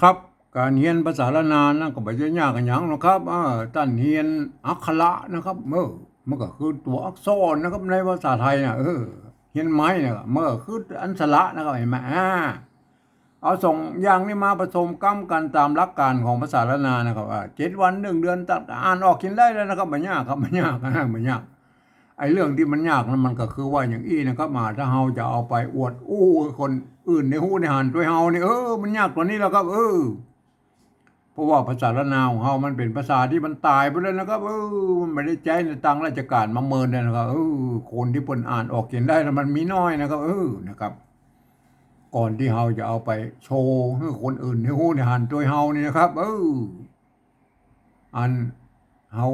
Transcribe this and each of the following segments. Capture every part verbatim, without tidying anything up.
ครับ ก๋านเฮียนภาษาล้านนานั้นก็บ่ใจ้ยากอะหยังหรอกครับ เออ ต้านเฮียนอักขระนะครับ เออ มันก็คือตั๋วอักษรนะครับ ในภาษาไทยน่ะ เออ เฮียนไม้น่ะ มันก็คืออันสระนะครับ หันก่อ อ่า เอาสองอย่างนี้มาผสมกำกั๋นต๋ามหลักก๋านของภาษาล้านนานะครับ อ่า เจ็ดวัน นึ่งเดือน ตัด อ่านออกเขียนได้แล้วนะครับ บ่ยากครับ บ่ยาก อ่า บ่ยาก ไอ้เรื่องตี้มันยากนั้นมันก็คือว่าอย่างอี้นะครับ อ่า ถ้าเฮาจะเอาไปอวดอู้คนอื่นได้ฮู้ได้หันตวยเฮานี่ เออ มันยากตั๋วนี้แหละครับ เออ เพราะว่าภาษาล้านนาของเฮามันเป๋นภาษาตี้มันต๋ายไปแล้วนะครับ เออ มันบ่ได้ใจ๊ในตางราชก๋านมาเมินแล้วนะครับ เออ คนตี้เปิ้นอ่านออกเขียนได้น่ะมันมีน้อยนะครับ เออ นะครับ ก่อนตี้เฮาจะเอาไปโชว์หื้อคนอื่นได้ฮู้ได้หันตวยเฮานี่นะครับ เออ อันเฮา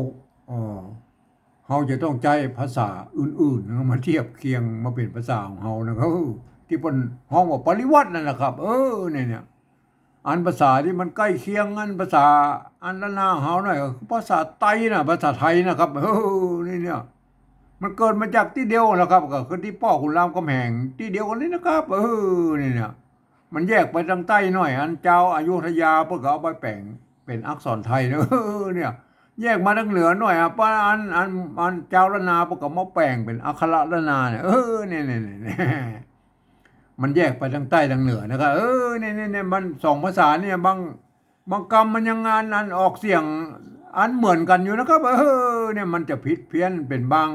เอ่อ เฮาจะต้องใจ๊ภาษาอื่นๆ มาเทียบเคียงมาเป๋นภาษาของเฮานะครับ เออ ตี้เปิ้นฮ้องว่าปริวรรตนั่นแหละครับ เออ เนี่ย เนี่ย อันภาษาตี้มันใก้เคียง อันภาษา อันล้านนาของเฮาหน่อย ก็คือภาษาไตน่ะ ภาษาไทยนะครับ เออ นี่เนี่ย มันเกิดมาจากตี้เดียวนะครับ ก็คือตี้ป้อขุนรามคำแหงตี้เดียวกั๋นนี่นะครับ เออ นี่เนี่ย มันแยกไปตางใต้หน่อย อันจาวอยุธยาเปิ้นก็เอาไปแป๋งเป๋นอักษรไทยนะ เออ เนี่ย แยกมาตางเหนือหน่อย อ่ะ ป้ออัน อัน อันจาวล้านนาเปิ้นก็มาแป๋งเป๋นอักขระล้านนาเนี่ย เออ เนี่ย เนี่ย เนี่ย เนี่ย มันแยกไปตางใต้ตางเหนือนะครับ เออ เนี่ย เนี่ย เนี่ย มันสองภาษาเนี่ย บาง บางกำมันยังอัน อันออกเสียงอันเหมือนกั๋นอยู่นะครับ เออ เนี่ย มันจะผิดเพี้ยนเป๋นบาง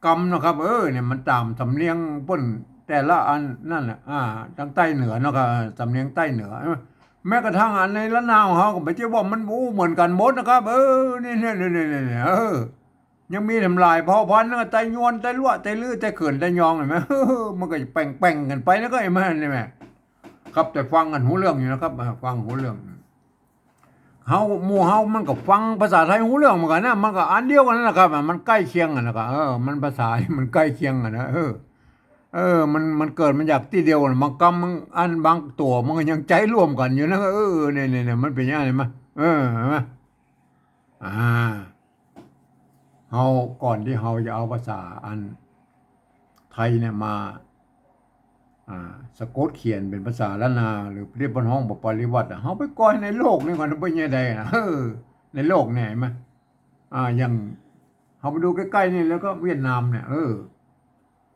กำนะครับ เออ เนี่ย มันต๋ามสำเนียงเปิ้นแต่ละอันนั่นแหละ อ่า ตางใต้เหนือเนาะครับ สำเนียงใต้เหนือ แม้กระทั่งอันในล้านนาของเฮาก็บ่ใจ้ว่ามันอู้เหมือนกั๋นหมดนะครับ เออ เนี่ย เนี่ย เนี่ย เนี่ย เออ ยังมีแถมหลายเผ่าพันธุ์นะ ไตยวน ไตลัว ไตลื้อ ไตเขิน ไตยอง หันก่อ มันก็แป่งๆ กั๋นไปนะ ก็หันก่อ หันก่อ ครับ แต่ฟังกั๋นฮู้เรื่องอยู่นะครับ อ่า ฟังฮู้เรื่อง เฮา หมู่เฮามันก็ฟังภาษาไทยฮู้เรื่องเหมือนกั๋นนะ มันก็อันเดียวกั๋นนั่นแหละครับ มันใก้เคียงกั๋นนะครับ เออ มันภาษามันใก้เคียงกั๋นนะ เออ เออ มัน มันเกิดมาจากตี้เดียวกั๋น บางกำมัน อันบางตั๋วมันก็ยังใจ๊ร่วมกั๋นอยู่นะ เออ เนี่ย เนี่ย เนี่ย มันเป๋นอย่างนั้น หันก่อ เออ หันก่อ อ่า เฮา ก่อนตี้เฮาจะเอาภาษาอันไทยเนี่ยมา อ่า สะกดเขียนเป๋นภาษาล้านนา หรือตี้เปิ้นฮ้องว่าปริวรรตอะ เฮาไปก้อยในโลกนี่ก่อน เป๋นจะใดนะ เออ ในโลกเนี่ย หันก่อ อ่า อย่าง เฮาไปดูใก้ๆ นี่แล้วก็เวียดนามเนี่ย เออ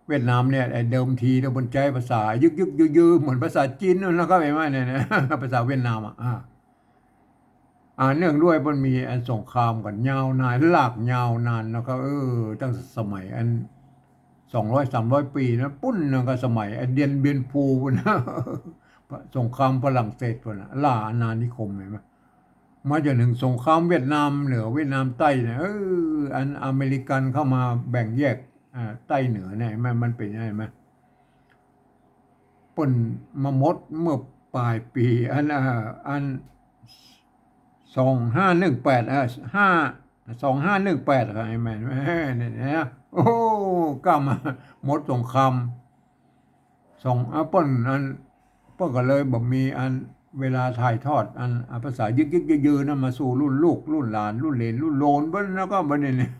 เวียดนามเนี่ย ไอ้เดิมทีเนี่ยเปิ้นใจ๊ภาษายึกๆ ยือๆ เหมือนภาษาจีนนั่นนะครับ หันก่อ เนี่ย เนี่ย ภาษาเวียดนามอะ อ่า อ่า เนื่องด้วยเปิ้นมีอันสงครามกั๋นยาวนาน ลากยาวนานนะครับ เออ ตั้งสมัยอันสองร้อยสามร้อยปี๋นะ ปู๊นนะ ก็สมัยไอ้เดียนเบียนฟูปู๊นนะ สงครามฝรั่งเศสปู๊นนะ ล่าอาณานิคม หันก่อ มาจ๋นเถิงสงครามเวียดนามเหนือเวียดนามใต้เนี่ย เออ อันอเมริกันเข้ามาแบ่งแยก อ่า ใต้เหนือเนี่ย หันก่อ มันเป๋นยังไง หันก่อ เปิ้นมาหมดเมื่อป๋ายปี๋ อัน อ่า อัน สองห้าหนึ่งแปด เอ่อ ห้า สองห้าหนึ่งแปด ครับ หันก่อ เนี่ย เนี่ย โอ้ ก้ามาหมดสงคราม สอง อ่า เปิ้นอัน เปิ้นก็เลยบ่มีอันเวลาถ่ายทอดอัน อ่า ภาษายึกๆ ยือๆ นั้นมาสู่รุ่นลูก รุ่นหลาน รุ่นเหลน รุ่นโลนเปิ้น แล้วก็บ่าดนี้เนี่ย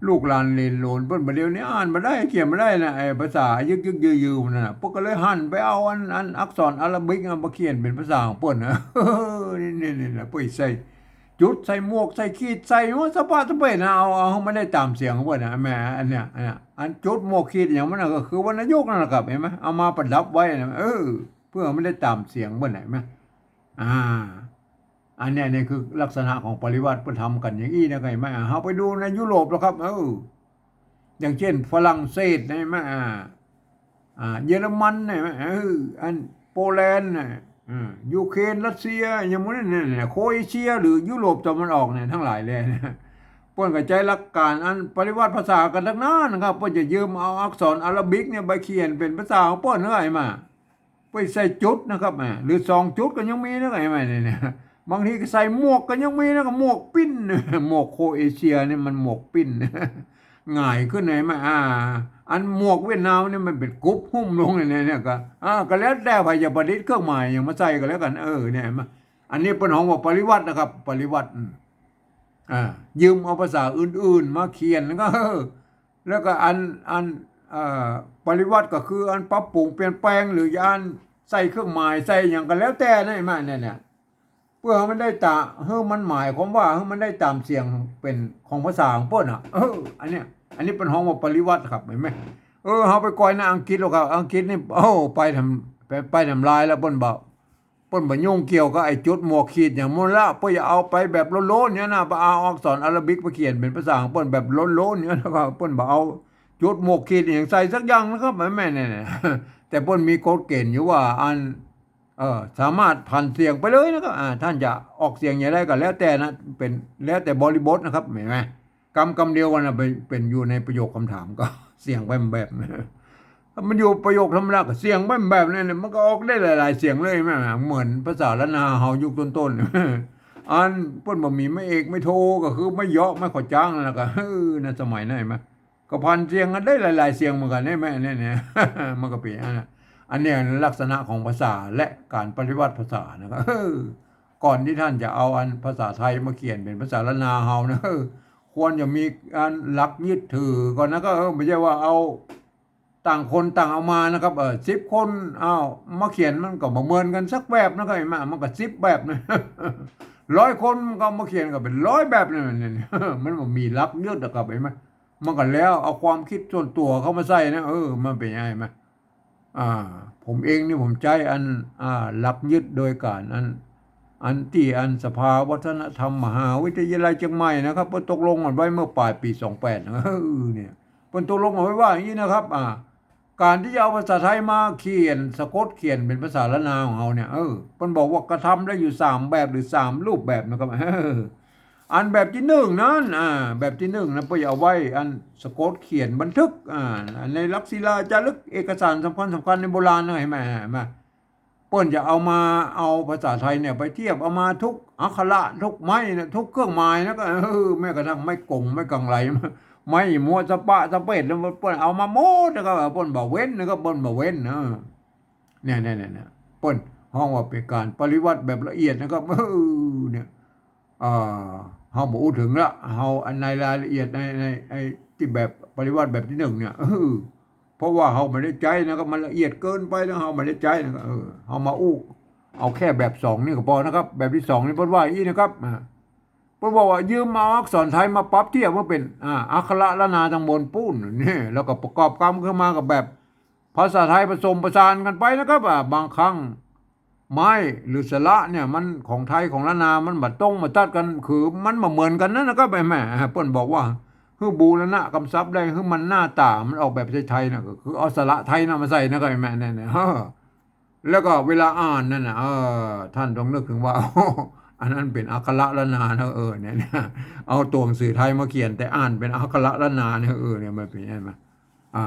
ลูกหลานเหลนโลนเปิ้นบ่าเดี่ยวนี้อ่านบ่ได้ เขียนบ่ได้นะ ไอ้ภาษายึกๆ ยือๆ นั่นน่ะ เปิ้นก็เลยหันไปเอาอัน อันอักษรอาราบิกอะมาเขียนเป๋นภาษาของเปิ้นนะ นี่ๆๆ เปิ้นใส่จุด ใส่หมวก ใส่ขีด ใส่หัวสะปะสะเปะนะ เอา เอาให้มันได้ต๋ามเสียงของเปิ้นนะ แหม อันเนี้ย อันเนี้ย อันจุด หมวก ขีด อะหยังมันน่ะ ก็คือวรรณยุกต์นั่นแหละครับ หันก่อ เอามาประดับไว้นะ เออ เปื้อให้มันได้ต๋ามเสียงเปิ้นนะ หันก่อ อ่า อันเนี้ย เนี่ยคือลักษณะของปริวรรต เปิ้นทำกั๋นอย่างอี้นะ หันก่อ หันก่อ อ่า เฮาไปดูในยุโรปแล้วครับ เออ อย่างเช่นฝรั่งเศส หันก่อ อ่า อ่า เยอรมัน หันก่อ เออ อันโปแลนด์ น่ะ อ่า ยูเครน รัสเซีย อย่างหมู่นี้เนี่ย โครเอเชีย หรือยุโรปตะวันออกเนี่ย ตังหลายแลเนี่ย เปิ้นก็ใจ๊หลักก๋านอันปริวรรตภาษากั๋นตังนั้นนะครับ เปิ้นจะยืมเอาอักษรอาราบิกเนี่ยไปเขียนเป๋นภาษาของเปิ้น หันก่อ หันก่อ ไปใส่จุดนะครับ อ่า หรือสองจุดก็ยังมีนะ หันก่อ หันก่อ เนี่ย บางทีก็ใส่หมวกก็ยังมีนะ ก็หมวกปิ้น หมวกโครเอเชียเนี่ยมันหมวกปิ้น หงายขึ้น หันก่อ อ่า อันหมวกเวียดนามเนี่ยมันเป๋นกุ๊บหุ้มลงเนี่ย เนี่ยก็ อ่า ก็แล้วแต่ใผจะประดิษฐ์เครื่องหมายหยังมาใส่ก็แล้วกั๋น เออ เนี่ย หันก่อ อันนี้เปิ้นฮ้องว่าปริวรรตนะครับ ปริวรรต อืม อ่า ยืมเอาภาษาอื่นๆ มาเขียนก็ เออ แล้วก็อัน อัน เอ่อ ปริวรรตก็คืออันปรับปรุงเปลี่ยนแปลง หรืออัน ใส่เครื่องหมาย ใส่หยังก็แล้วแต่นะ เห็นไหม เนี่ย เนี่ย เปื้อหื้อมันได้ต๋าม หื้อมันหมายความว่า หื้อมันได้ต๋ามเสียงเป๋นของภาษาของเปิ้นน่ะ เออ อันเนี้ย อันนี้เปิ้นฮ้องว่าปริวรรตครับ เห็นไหม เออ เฮาไปก้อยในอังกฤษแล้วก็ อังกฤษนี่ โอ้ ไปทำ ไป ไปทำลายแล้ว เปิ้นบ่ เปิ้นบ่ยุ่งเกี่ยวกับไอ้จุดหมวกขีดหยังหมดละ เปิ้นจะเอาไปแบบโล้นๆ เนี่ยนะ ไปเอาอักษรอาราบิกไปเขียนเป๋นภาษาของเปิ้นแบบโล้นๆ เนี่ยนะครับ เปิ้นบ่เอาจุดหมวกขีดหยังใส่สักอย่างนะครับ แม่นๆ เนี่ย แต่เปิ้นมีกฎเกณฑ์อยู่ว่า อัน เอ่อ สามารถผันเสียงไปเลยนะครับ อ่า ท่านจะออกเสียงอย่างไรก็แล้วแต่นะ เป๋น แล้วแต่บริบทนะครับ เห็นไหม กำ กำเดียวกั๋นนะ เป๋น เป๋นอยู่ในประโยคคำถามก็ เสียงไปแบบนั้น ถ้ามันอยู่ประโยคธรรมดาก็เสียงไปแบบนั้นเนี่ย มันก็ออกได้หลายๆ เสียงเลยแม่น เหมือนภาษาล้านนาเฮายุคต้นๆ อันเปิ้นบ่มีไม้เอกไม้โทก็คือไม้เหยาะไม้ขอจ๊างนั่นแหละก็ เออ ในสมัยนั้นเห็นไหม ก็ผันเสียงกั๋นได้หลายๆ เสียงเหมือนกั๋น เนี่ยแม่ เนี่ย เนี่ย มันก็เป๋นอันนั้น อันเนี้ยลักษณะของภาษาและก๋านปริวรรตภาษานะครับ เออ ก่อนตี้ท่านจะเอาอันภาษาไทยมาเขียนเป๋นภาษาล้านนาเฮานะ เออ ควรจะมีอันหลักยึดถือก่อนนะ ก็ เออ ไม่ใช่ว่าเอาต่างคนต่างเอามานะครับ เออ สิบคน เอามาเขียนมันก็บ่เหมือนกั๋นสักแบบนะ ก็เห็นไหม มันก็สิบแบบนะ ร้อยคนมันก็มาเขียนก็เป๋นร้อยแบบนะ เนี่ย มันบ่มีหลักยึดอะครับ เห็นไหม มันก็แล้วเอาความคิดส่วนตั๋วเข้ามาใส่นะ เออ มันเป๋นยังไงไหม อ่า ผมเองนี่ผมใจ๊อัน อ่า หลักยึดโดยก๋านอัน อันตี้อันสภาวัฒนธรรมมหาวิทยาลัยเชียงใหม่นะครับ เปิ้นตกลงกั๋นไว้เมื่อป๋ายปี๋สองแปดนะ เออ เนี่ย เปิ้นตกลงกั๋นไว้ว่าอย่างนี้นะครับ อ่า ก๋านตี้จะเอาภาษาไทยมาเขียนสะกดเขียนเป๋นภาษาล้านนาของเฮาเนี่ย เออ เปิ้นบอกว่ากระทำได้อยู่สามแบบหรือสามรูปแบบนะครับ เออ อันแบบตี้นึ่งนั้น อ่า แบบตี้นึ่งนะ เปิ้นจะเอาไว้อันสะกดเขียนบันทึก อ่า ในหลักศิลาจารึกเอกสารสำคัญสำคัญในโบราณนะ เห็นไหม เห็นไหม เปิ้นจะเอามา เอาภาษาไทยเนี่ยไปเทียบ เอามาทุกอักขระ ทุกไม้นะ ทุกเครื่องหมายนะ ก็ เออ แม้กระทั่งไม้กง ไม้กังไร ไม้มัวสะปะสะเปดแล้ว เปิ้นเอามาหมดนะครับ เปิ้นบ่เว้นนะครับ เปิ้นบ่เว้นนะ เนี่ย เนี่ย เนี่ย เนี่ย เปิ้นฮ้องว่าเป๋นก๋านปริวรรตแบบละเอียดนะครับ เออ เนี่ย อ่า เฮาบ่อู้เถิงละ เฮาอันในรายละเอียดใน ในไอ้ตี้แบบปริวรรตแบบตี้นึ่งเนี่ย เออ เพราะว่าเฮาบ่ได้ใจ๊นะครับ มันละเอียดเกินไปนะ เฮาบ่ได้ใจ๊นะครับ เออ เฮามาอู้เอาแค่แบบสองนี่ก็ปอนะครับ แบบตี้สองนี่เปิ้นว่าอี้นะครับ อ่า เปิ้นบอกว่ายืมเอาอักษรไทยมาปรับเทียบมาเป๋น อ่า อักขระล้านนาตังบนปู้น เนี่ย แล้วก็ประกอบกำขึ้นมากับแบบภาษาไทยผสมผสานกั๋นไปนะครับ อ่า บางครั้ง ไม้หรือสระเนี่ยมันของไทยของล้านนามันบ่ตรงบ่ตัดกั๋น คือมันบ่เหมือนกั๋นนั่นนะครับ ไอ้แม่ เปิ้นบอกว่า หื้อบูรณะกำศัพท์ได้ หื้อมันหน้าต๋ามันออกแบบไทยๆ นะ ก็คือเอาสระไทยนะมาใส่นะครับ ไอ้แม่ เนี่ย เนี่ย เออ แล้วก็เวลาอ่านนั่นน่ะ เออ ท่านต้องนึกถึงว่า อันนั้นเป๋นอักขระล้านนานะ เออ เนี่ย เนี่ย เอาตั๋วหนังสือไทยมาเขียน แต่อ่านเป๋นอักขระล้านนาเนี่ย เออ เนี่ยมันเป๋นยังไง อ่า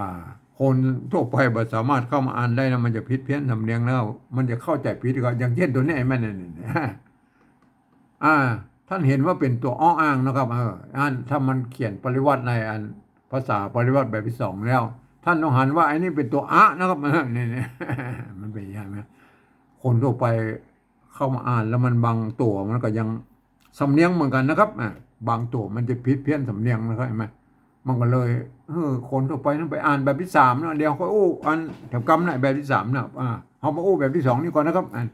คนทั่วไปบ่สามารถเข้ามาอ่านได้นะ มันจะผิดเพี้ยนสำเนียงแล้ว มันจะเข้าใจ๋ผิดก็ อย่างเช่นตั๋วเนี้ย ไอ้แม่เนี่ย เนี่ย อ่า ท่านหันว่าเป๋นตั๋วออ่างนะครับ เออ อัน ถ้ามันเขียนปริวรรตในอันภาษาปริวรรตแบบตี้สองแล้ว ท่านต้องหันว่าไอ้นี่เป๋นตั๋วอะนะครับ เออ เนี่ย เนี่ย มันเป๋นยังไง คนทั่วไปเข้ามาอ่านแล้วมันบางตั๋วมันก็ยังสำเนียงเหมือนกั๋นนะครับ อ่า บางตั๋วมันจะผิดเพี้ยนสำเนียงนะครับ เห็นไหม มันก็เลย เออ คนทั่วไปนั้นไปอ่านแบบตี้สามนะ เดี๋ยวค่อยอู้อันแถมกำนะ แบบตี้สามนะ อ่า เฮามาอู้แบบตี้สองนี่ก่อนนะครับ อัน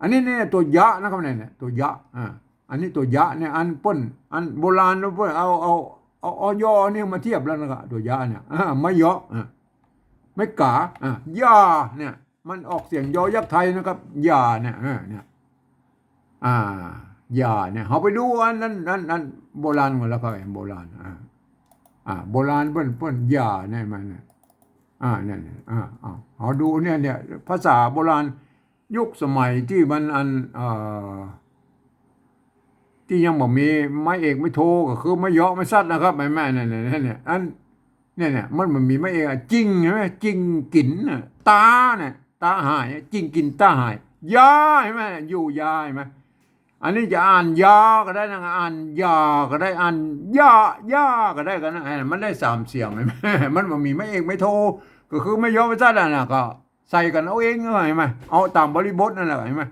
อันนี้เนี่ยตั๋วยะนะครับ เนี่ย เนี่ย ตั๋วยะ อ่า อันนี้ตั๋วยะเนี่ย อันเปิ้น อันโบราณเปิ้นเอา เอา เอา เอา ยอ เนี่ยมาเทียบแล้วนะครับ ตั๋วยะเนี่ย อ่า ไม้เหยาะ อ่า ไม้ก๋า อ่า ยา เนี่ย มันออกเสียงยอยักษ์ไทยนะครับ ยา เนี่ย อ่า เนี่ย อ่า ยา เนี่ย เฮาไปดูอันนั้น อัน อันโบราณก่อนแล้วครับ โบราณ อ่า อ่า โบราณเปิ้น เปิ้น ยา เนี่ย มัน เนี่ย อ่า เนี่ย เนี่ย อ่า อ่า เฮาดูเนี่ย เนี่ย ภาษาโบราณ ยุคสมัยตี้มันอัน เอ่อ ตี้ยังบ่มีไม้เอกไม้โท ก็คือไม้เหยาะไม้สัตว์นะครับ ไอ้แม่ เนี่ย เนี่ย เนี่ย อัน เนี่ย เนี่ย มัน มันมีไม้เอกอะ จิ่ง ใช่ไหม จิ่งกิ๋นน่ะ ตา เนี่ย ตาหายอะ จิ่งกิ๋นตาหาย ยา ใช่ไหม อยู่ยา ใช่ไหม อันนี้จะอ่านยาก็ได้นะ อ่านยาก็ได้ อ่านยะ ยาก็ได้กั๋นนะ เออ มันได้สามเสียง ใช่ไหม มันบ่มีไม้เอกไม้โท ก็คือไม้เหยาะไม้สัตว์อะนะ ก็ ใส่กั๋นเอาเอง เห็นไหม เอาต๋ามบริบทนั่นแหละ เห็นไหม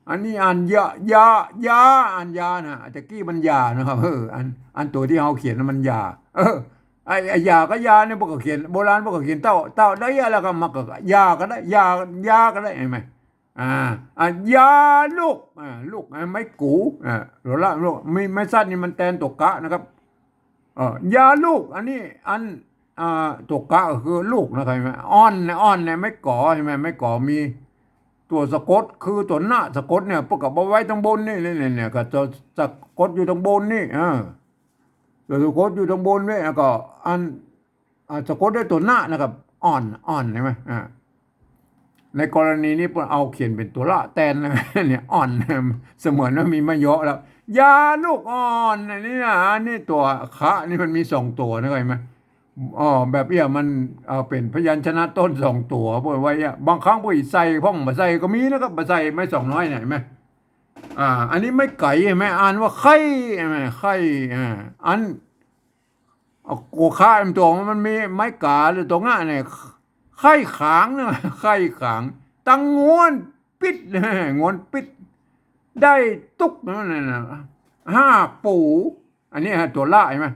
อันนี้อ่านยะ ยะ ยา อ่านยานะ ตะกี้มันยานะครับ เออ อัน อันตั๋วตี้เฮาเขียนน่ะมันยา เออ ไอ้ ไอ้ยากับยาเนี่ย พวกเขาเขียน โบราณพวกเขาเขียนเต้า เต้าได้ยา แล้วก็มาก็ยาก็ได้ ยา ยาก็ได้ เห็นไหม อ่า อ่ะ ยาลูก อ่า ลูก อ่ะ ไม้กู อ่า โดละ ลูก มี ไม้สั้นนี่มันแตนตั๋วกะนะครับ เออ ยาลูก อันนี้ อัน อ่า ตั๋วกะก็คือลูกนะครับ เห็นไหม อ่อนเนี่ย อ่อนเนี่ย ไม้ก๋อ เห็นไหม ไม้ก๋อมี ตั๋วสะกด คือตั๋วหน้าสะกดเนี่ย พวกก็เอาไว้ตังบนนี่ เนี่ย เนี่ย เนี่ย ก็ตั๋วสะกดอยู่ตังบนนี่ เออ ตั๋วสะกดอยู่ตังบนนี่ แล้วก็อัน อ่า สะกดด้วยตั๋วหน้านะครับ อ่อน อ่อน เห็นไหม อ่า ในกรณีนี้เปิ้นเอาเขียนเป๋นตั๋วละแตนนะ เนี่ย อ่อน เสมือนว่ามีมะเยาะแล้ว ยาลูกอ่อน อันนี้นะ อันนี้ตั๋วคะนี่มันมีสองตั๋วนะ เห็นไหม อ๋อ แบบเอี้ยมัน เอาเป๋นพยัญชนะต้นสองตั๋ว เปิ้นไว้อะ บางครั้งเปิ้นใส่พ่องบ่ใส่ก็มีนะครับ บ่ใส่ ไม้สองน้อยเนี่ย เห็นไหม อ่า อันนี้ไม้ไก๋ เห็นไหม อ่านว่าไข่ เห็นไหม ไข่ อ่า อัน เอากั๋วคะมันตั๋ว มันมีไม้ก๋าหรือตั๋วงะเนี่ย ไข่ขางนะ ไข่ขาง ตังงวนปิด งวนปิด ได้ตุ๊กนั่นน่ะ ฮากปู๋ อันนี้ฮะ ตั๋วละ เห็นไหม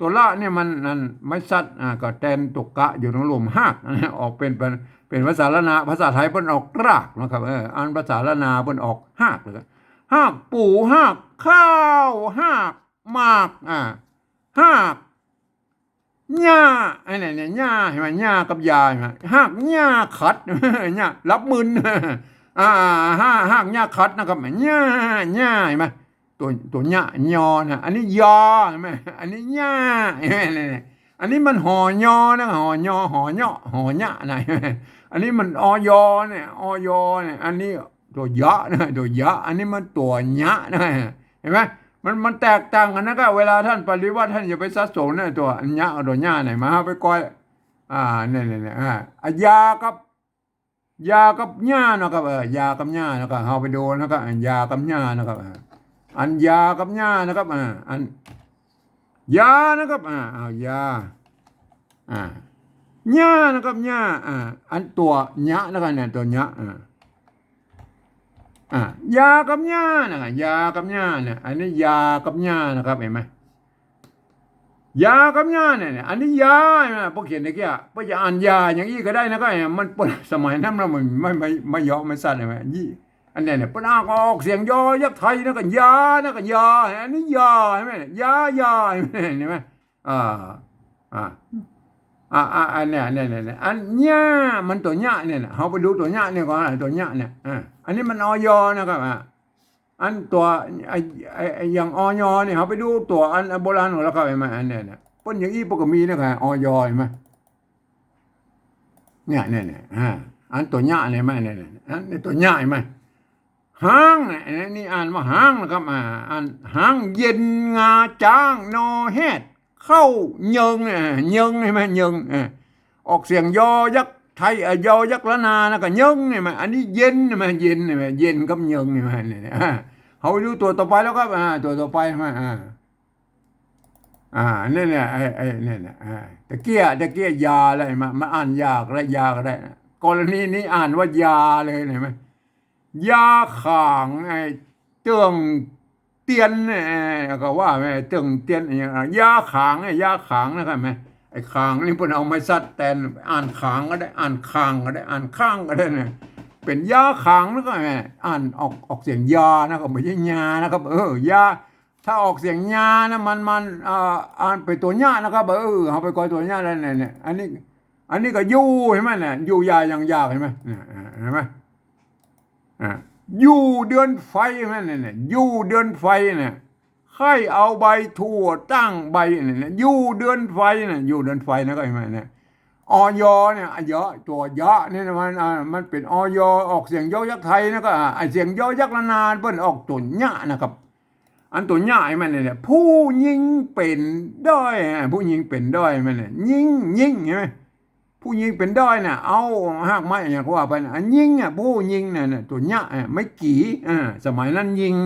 ตั๋วละเนี่ยมัน นั่น ไม้สัตว์ อ่า ก็แตนตั๋วกะอยู่ตังลุ่มฮาก ออกเป๋น เป๋น เป๋นภาษาล้านนา ภาษาไทยเปิ้นออกรากนะครับ เออ อันภาษาล้านนาเปิ้นออกฮากเลย ฮากปู๋ ฮากข้าว ฮากหมาก อ่า ฮาก หญ้า อันนี้เนี่ย หญ้า เห็นไหม หญ้ากับยา เห็นไหม ฮากหญ้าขัด หญ้า หลับมึน อ่า ฮาก ฮากหญ้าขัดนะครับ หญ้า หญ้า เห็นไหม ตั๋ว ตั๋วหญ้า ยอนะ อันนี้ยอ เห็นไหม อันนี้หญ้า เห็นไหม เนี่ย อันนี้มันหอยอนะ หอยอ หอยอ หอยะนะ อันนี้มันอยอเนี่ย อยอเนี่ย อันนี้ตั๋วยะนะ ตั๋วยะ อันนี้มันตั๋วยะนะ เห็นไหม มัน มันแตกต่างกั๋นนะครับ เวลาต้านปริวรรต ต้านอย่าไปสับสนนะ ตั๋วยะกับตั๋วยะเนี่ย มาเฮาไปก้อย อ่า เนี่ย เนี่ย เนี่ย อ่า อ่ะ ยากับ ยากับหญ้านะครับ เออ ยากับหญ้านะครับ เฮาไปดูนะครับ อ่ะ ยากับหญ้านะครับ อ่ะ อันยากับหญ้านะครับ อ่ะ อัน ยานะครับ อ่ะ เอายา อ่ะ หญ้านะครับ หญ้า อ่ะ อันตั๋วยะนะครับ เนี่ย ตั๋วยะ อ่ะ อ่ะ ยากับหญ้านะครับ ยากับหญ้าเนี่ย อันนี้ยากับหญ้านะครับ เห็นไหม ยากับหญ้าเนี่ย เนี่ย อันนี้ยา เห็นไหม พวกเขียนตะกี้อะ พวกจะอ่านยาอย่างอี้ก็ได้นะครับ มันเปิ้น สมัยนั้นมัน มัน มัน มันเยาะ มันสั้น เห็นไหม ยี่ อันเนี้ย เนี่ย เปิ้นอ่านออกเสียงยอยักษ์ไทยนะ ก็ยานะ ก็ยา อันนี้ยา เห็นไหม ยา ยา เห็นไหม อ่า อ่า อ่า อ่า อันเนี้ย เนี่ย เนี่ย เนี่ย อันหญ้า มันตั๋วยะเนี่ยนะ เฮาไปดูตั๋วยะเนี่ยก่อนนะ ตั๋วยะเนี่ย อ่า อันนี้มัน อย นะครับ อ่า อันตั๋ว ไอ้ ไอ้ ไอ้ อย่าง อย เนี่ย เฮาไปดูตั๋วอันโบราณของเฮาครับ เห็นไหม อันเนี้ย เนี่ย เปิ้นอย่างอี้เปิ้นก็มีนะครับ อย เห็นไหม เนี่ย เนี่ย เนี่ย อ่า อันตั๋วยะเนี่ย เห็นไหม เนี่ย เนี่ย อันนี้ตั๋วยะ เห็นไหม ฮ้างเนี่ย อันนี้อ่านว่าฮ้างนะครับ อ่า อันฮ้างเย็น งาจ๊าง นอแฮด เข้าเยิง อ่า เยิง เห็นไหม เยิง อ่า ออกเสียงยอยักษ์ไทย อ่ะ ยอยักษ์ล้านนานะ ก็เยิง เห็นไหม อันนี้เย็น เห็นไหม เย็น เห็นไหม เย็นกับเยิง เห็นไหม เนี่ย อ่า เฮาไปดูตั๋วต่อไปแล้วครับ อ่า ตั๋วต่อไปมา อ่า อ่า เนี่ย เนี่ย ไอ้ ไอ้ เนี่ย เนี่ย อ่า ตะเกียะ ตะเกียะยาอะไรมา มาอ่านยาก็ได้ ยาก็ได้นะ กรณีนี้อ่านว่ายาเลย เห็นไหม ยาขาง ไอ้ เติ่งเตียนเนี่ย ก็ว่าแม่ เติ่งเตียนอย่างเงี้ย ยาขางเนี่ย ยาขางนะครับแม่ ไอ้ขางนี่เปิ้นเอาไม้สัตว์แตน อ่านขางก็ได้ อ่านคางก็ได้ อ่านข้างก็ได้นะ เป๋นยาขางนะครับแม่ อ่านออก ออกเสียงยานะครับ บ่ใจ้ยานะครับ เออ ยา ถ้าออกเสียงยานะ มัน มัน เอ่อ อ่านเป๋นตั๋วยะนะครับ เออ เฮาไปก้อยตั๋วยะแล้วเนี่ย เนี่ย อันนี้ อันนี้ก็อยู่ เห็นไหมเนี่ย อยู่ยาอย่างยาก เห็นไหมเนี่ย อ่า เห็นไหม อ่า อยู่เดือนไฟ เห็นไหมเนี่ย เนี่ย อยู่เดือนไฟเนี่ย ใค่เอาใบถั่วตั้งใบเนี่ย เนี่ย อยู่เดือนไฟเนี่ย อยู่เดือนไฟนะ ก็เห็นไหมเนี่ย อย เนี่ย อย ตั๋วยะเนี่ยนะ มัน อ่า มันเป๋น อย ออกเสียงยอยักษ์ไทยนะ ก็ อ่า ไอ้เสียงยอยักษ์ล้านนาเปิ้นออกตั๋วยะนะครับ อันตั๋วยะ เห็นไหมเนี่ย ผู้ญิงเป๋นด้อย อ่า ผู้ญิงเป๋นด้อย เห็นไหมเนี่ย ญิง ญิง เห็นไหม ผู้ญิงเป๋นด้อยเนี่ย เอาฮากไม้อย่างเขาว่าไปนะ อันญิงอ่ะ ผู้ญิงเนี่ย เนี่ย ตั๋วยะ อ่ะ ไม้กี่ อ่า สมัยนั้นญิง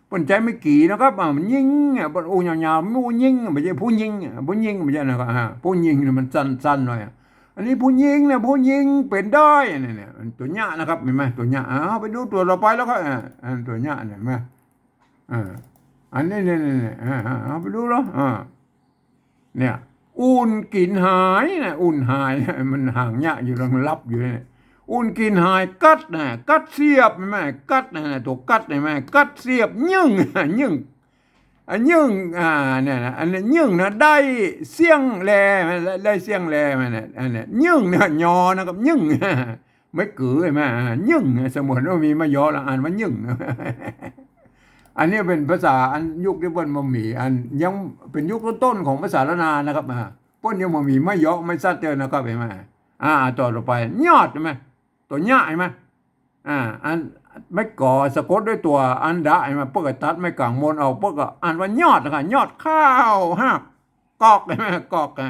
เปิ้นใจ๊ไม้กี่นะครับ อ่า มันญิงอ่ะ เปิ้นอู้ยาวๆ ผู้ญิงอ่ะ บ่ใจ้ผู้ญิงอ่ะ ผู้ญิงบ่ใจ้นะครับ อ่า ผู้ญิงเนี่ยมันสั้นๆ หน่อยอ่ะ อันนี้ผู้ญิงเนี่ย ผู้ญิงเป๋นด้อย เนี่ย เนี่ย ตั๋วยะนะครับ เห็นไหม ตั๋วยะ อ่า ไปดูตั๋วต่อไปแล้วก็ อ่า อันตั๋วยะเนี่ย เห็นไหม อ่า อันนี้ เนี่ย เนี่ย เนี่ย อ่า อ่า เอาไปดูแล้ว อ่า เนี่ย อุ่นกิ๋นหายนะ อุ่นหาย มันหางเยียะอยู่ ลับอยู่เนี่ย อุ่นกิ๋นหาย กัดนะ กัดเสียบ หันก่อ กัดนะ ตั๋วกัด หันก่อ กัดเสียบ ยึ้ง ยึ้ง อ่ะ ยึ้ง อ่า เนี่ยนะ อันนี้ยึ้งนะ ได้เสี้ยงแล ได้เสี้ยงแล มันนะ อันนี้ยึ้งนะ ยอ นะครับ ยึ้ง ไม้กือ หันก่อ อ่า ยึ้ง เสมือนว่ามีไม้ยอแล้ว อ่านว่ายึ้ง อันนี้เป๋นภาษาอันยุคตี้เปิ้นบ่มี อันยังเป๋นยุคต้นๆของภาษาล้านนานะครับ อ่า เปิ้นยังบ่มีไม้ยอ ไม้สัตว์เตื้อนะครับ หันก่อ อ่า ตั๋วต่อไป ยอด หันก่อ ตั๋วเยียะ หันก่อ อ่า อันไม้ก๋อสะกดด้วยตั๋วอันดะ หันก่อ เปิ้นก็ตัดไม้ก๋างบนออก เปิ้นก็อ่านว่ายอดนะครับ ยอดข้าว ฮาก กอก หันก่อ กอก อ่ะ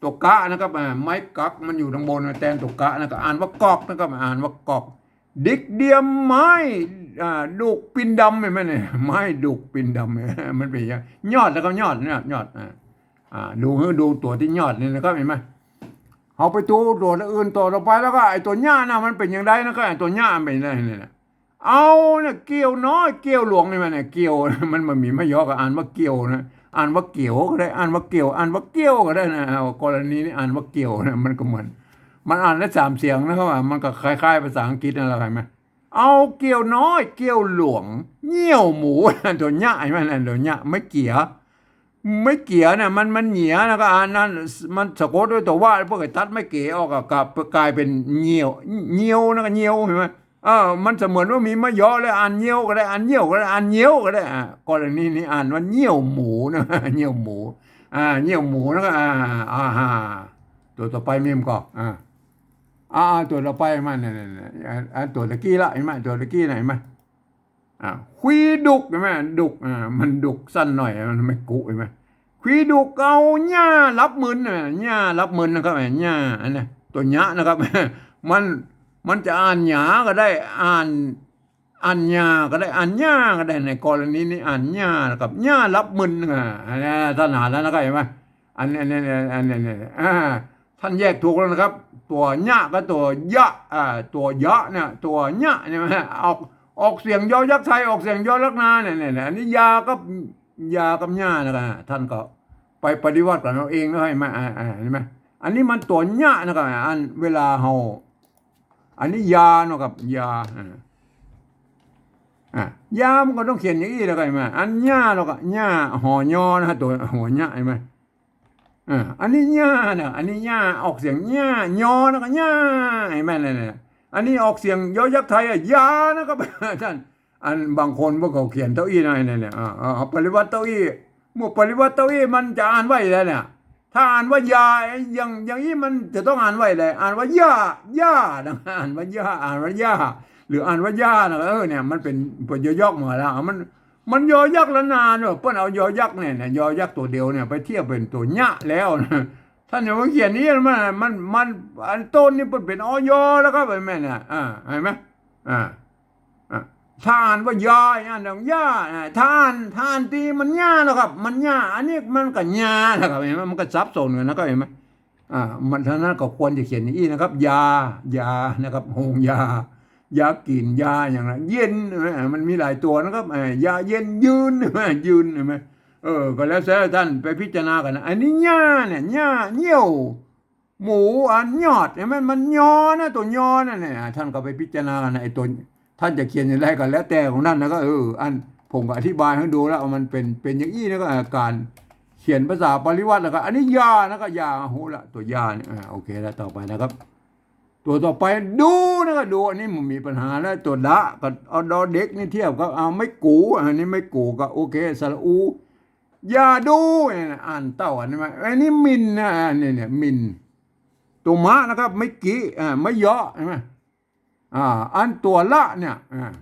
ตั๋วกะนะครับ อ่า ไม้กักมันอยู่ตังบน แตนตั๋วกะนะ ก็อ่านว่ากอกนะครับ อ่านว่ากอก ดิกเดียมไม้ อ่า ดุกปิ่นดำ หันก่อ เนี่ย ไม้ดุกปิ่นดำ มันเป๋นยัง ยอด แล้วก็ยอด ยอด ยอด อ่า อ่า ดูหื้อ ดูตั๋วตี้ยอดนี่นะครับ หันก่อ เฮาไปดูตั๋วอื่น ตั๋วต่อไป แล้วก็ไอ้ตั๋วเยียะนะ มันเป๋นอย่างใดนะครับ ไอ้ตั๋วเยียะมันเป๋นอย่างใดเนี่ยนะ เอาเนี่ย เกี่ยวน้อย เกี่ยวหลวง หันก่อ เนี่ย เกี่ยว มันบ่มีไม้ยอ ก็อ่านว่าเกี่ยวนะ อ่านว่าเกี่ยวก็ได้ อ่านว่าเกี่ยว อ่านว่าเกี่ยวก็ได้นะ เอา กรณีนี้อ่านว่าเกี่ยวนะ มันก็เหมือน มันอ่านได้สามเสียงนะครับ อ่ะ มันก็คล้ายๆภาษาอังกฤษนั่นแหละ หันก่อ เอาเกี่ยวน้อย เกี่ยวหลวง เยี่ยวหมู ตั๋วเยียะ หันก่อ ตั๋วเยียะ ไม้เกี่ย ไม้เกี่ยเนี่ย มัน มันเหยียะนะ ก็อ่านนั่น มันสะกดด้วยตั๋ววะ เปิ้นก็ตัดไม้เก๋ออก ก็กลายเป๋นเยี่ยว เยี่ยวนะ ก็เยี่ยว หันก่อ เออ มันเสมือนว่ามีไม้ยอแล้ว อ่านเยี่ยวก็ได้ อ่านเยี่ยวก็ได้ อ่านเยี่ยวก็ได้ อ่ะ กรณีนี้อ่านว่าเยี่ยวหมูนะ เยี่ยวหมู อ่า เยี่ยวหมูนะ ก็ อ่า อ่าฮะ ตั๋วต่อไปมีบ่ก่อ อ่า อ่า ตั๋วต่อไปมาเนี่ย เนี่ย เนี่ย อ่า ตั๋วตะกี้ละ หันก่อ ตั๋วตะกี้น่ะ หันก่อ อ่า ขุยดุก หันก่อ ดุก อ่า มันดุกสั้นหน่อย มันไม่กุ หันก่อ ขุยดุกเอาหญ้ารับมึน อ่า หญ้ารับมึนนะครับ อ่า หญ้า อันนี้ตั๋วเยียะนะครับ มัน มันจะอ่านหญ้าก็ได้ อ่าน อ่านหญ้าก็ได้ อ่านหญ้าก็ได้ ในกรณีนี้อ่านหญ้านะครับ หญ้ารับมึน อ่า อันนี้ถนัดแล้วนะครับ หันก่อ อันนี้ อันนี้ อันนี้ อันนี้ อ่า ท่านแยกถูกแล้วนะครับ ตั๋วเยียะกับตั๋วเยียะ อ่า ตั๋วเยียะเนี่ย ตั๋วเยียะเนี่ย ออก ออกเสียงยอยักษ์ไทย ออกเสียงยอยักษ์นา เนี่ย เนี่ย เนี่ย อันนี้ยากับ ยากับหญ้านะครับ ท่านก็ไปปฏิบัติกั๋นเอาเองนะ หันก่อ อ่า อ่า หันก่อ อันนี้มันตั๋วเยียะนะครับ อันเวลาเฮา อันนี้ยานะครับ ยา อ่า อ่า ยามันก็ต้องเขียนอย่างอี้นะครับ หันก่อ อันหญ้าแล้วก็หญ้า หอยอนะ ตั๋วหอยอ หันก่อ อ่า อันนี้หญ้านะ อันนี้หญ้า ออกเสียงหญ้า ยอ แล้วก็หญ้า หันก่อ นั่นน่ะ อันนี้ออกเสียงยอยักษ์ไทยอะ ยานะครับ ท่าน อันบางคนพวกเขาเขียนเต้าอี้นะ เนี่ย เนี่ย อ่า อ่า ปริวรรตเต้าอี้ เมื่อปริวรรตเต้าอี้มันจะอ่านว่าอะไรงเนี่ย ถ้าอ่านว่ายา อย่าง อย่างอี้มันจะต้องอ่านว่าอะไรง อ่านว่าหญ้า หญ้านะ อ่านว่าหญ้า อ่านว่าหญ้า หรืออ่านว่าหญ้านะ เออ เนี่ย มันเป๋น เป๋นยอยักษ์หมดแล้ว มัน มันยอยักษ์ล้านนาเนาะ เปิ้นเอายอยักษ์เนี่ยนะ ยอยักษ์ตั๋วเดียวเนี่ย ไปเทียบเป๋นตั๋วเยียะแล้วนะ ท่านอย่ามาเขียนอย่างอี้ มัน มัน มัน อันต้นนี่เปิ้นเป๋น อยอ แล้วครับ หันก่อ แม่นน่ะ อ่า หันก่อ อ่า อ่า ถ้าอ่านว่ายา อ่านว่าหญ้า อ่า ถ้าอ่าน ถ้าอ่านตี้มันหญ้าแล้วครับ มันหญ้า อันนี้มันก็หญ้าแล้วครับ หันก่อ มันก็สับสนกั๋นนะครับ หันก่อ อ่า มัน ฉะนั้นก็ควรจะเขียนอย่างอี้นะครับ ยา ยานะครับ โฮงยา ยากิ๋น ยาอย่างนั้น เย็น อ่า มันมีหลายตั๋วนะครับ อ่า ยาเย็น ยืน ยืน หันก่อ เออ ก็แล้วแต่ท่านไปพิจารณากั๋นนะ อันนี้หญ้าเนี่ย หญ้า เยี่ยวหมู อันยอด หันก่อ มันยอนะ ตั๋วยอนั่นน่ะ อ่า ท่านก็ไปพิจารณากั๋นนะ ไอ้ตั๋ว ท่านจะเขียนอย่างไรก็แล้วแต่ของท่านนะ ก็ เออ อันผมก็อธิบายหื้อดูแล้ว มันเป๋น เป๋นอย่างอี้นะ ก็ อ่า ก๋านเขียนภาษาปริวรรตแล้วก็ อันนี้ยานะ ก็ยา ฮู้ละ ตั๋วยาเนี่ย อ่า โอเคแล้ว ต่อไปนะครับ ตั๋วต่อไป ดูนะ ก็ดู อันนี้มันมีปัญหาแล้ว ตั๋วดะกับ เอา ดอเด็กนี่เทียบกับ เอา ไม้กู๋ อันนี้ไม้กู๋ก็โอเค สระอู อย่าดู เนี่ย อ่านเต้าอันนี้มา อันนี้มินนะ อันนี้เนี่ย มิน ตั๋วมะนะครับ ไม้กิ อ่า ไม้ยอ หันก่อ อ่า อันตั๋วละเนี่ย อ่า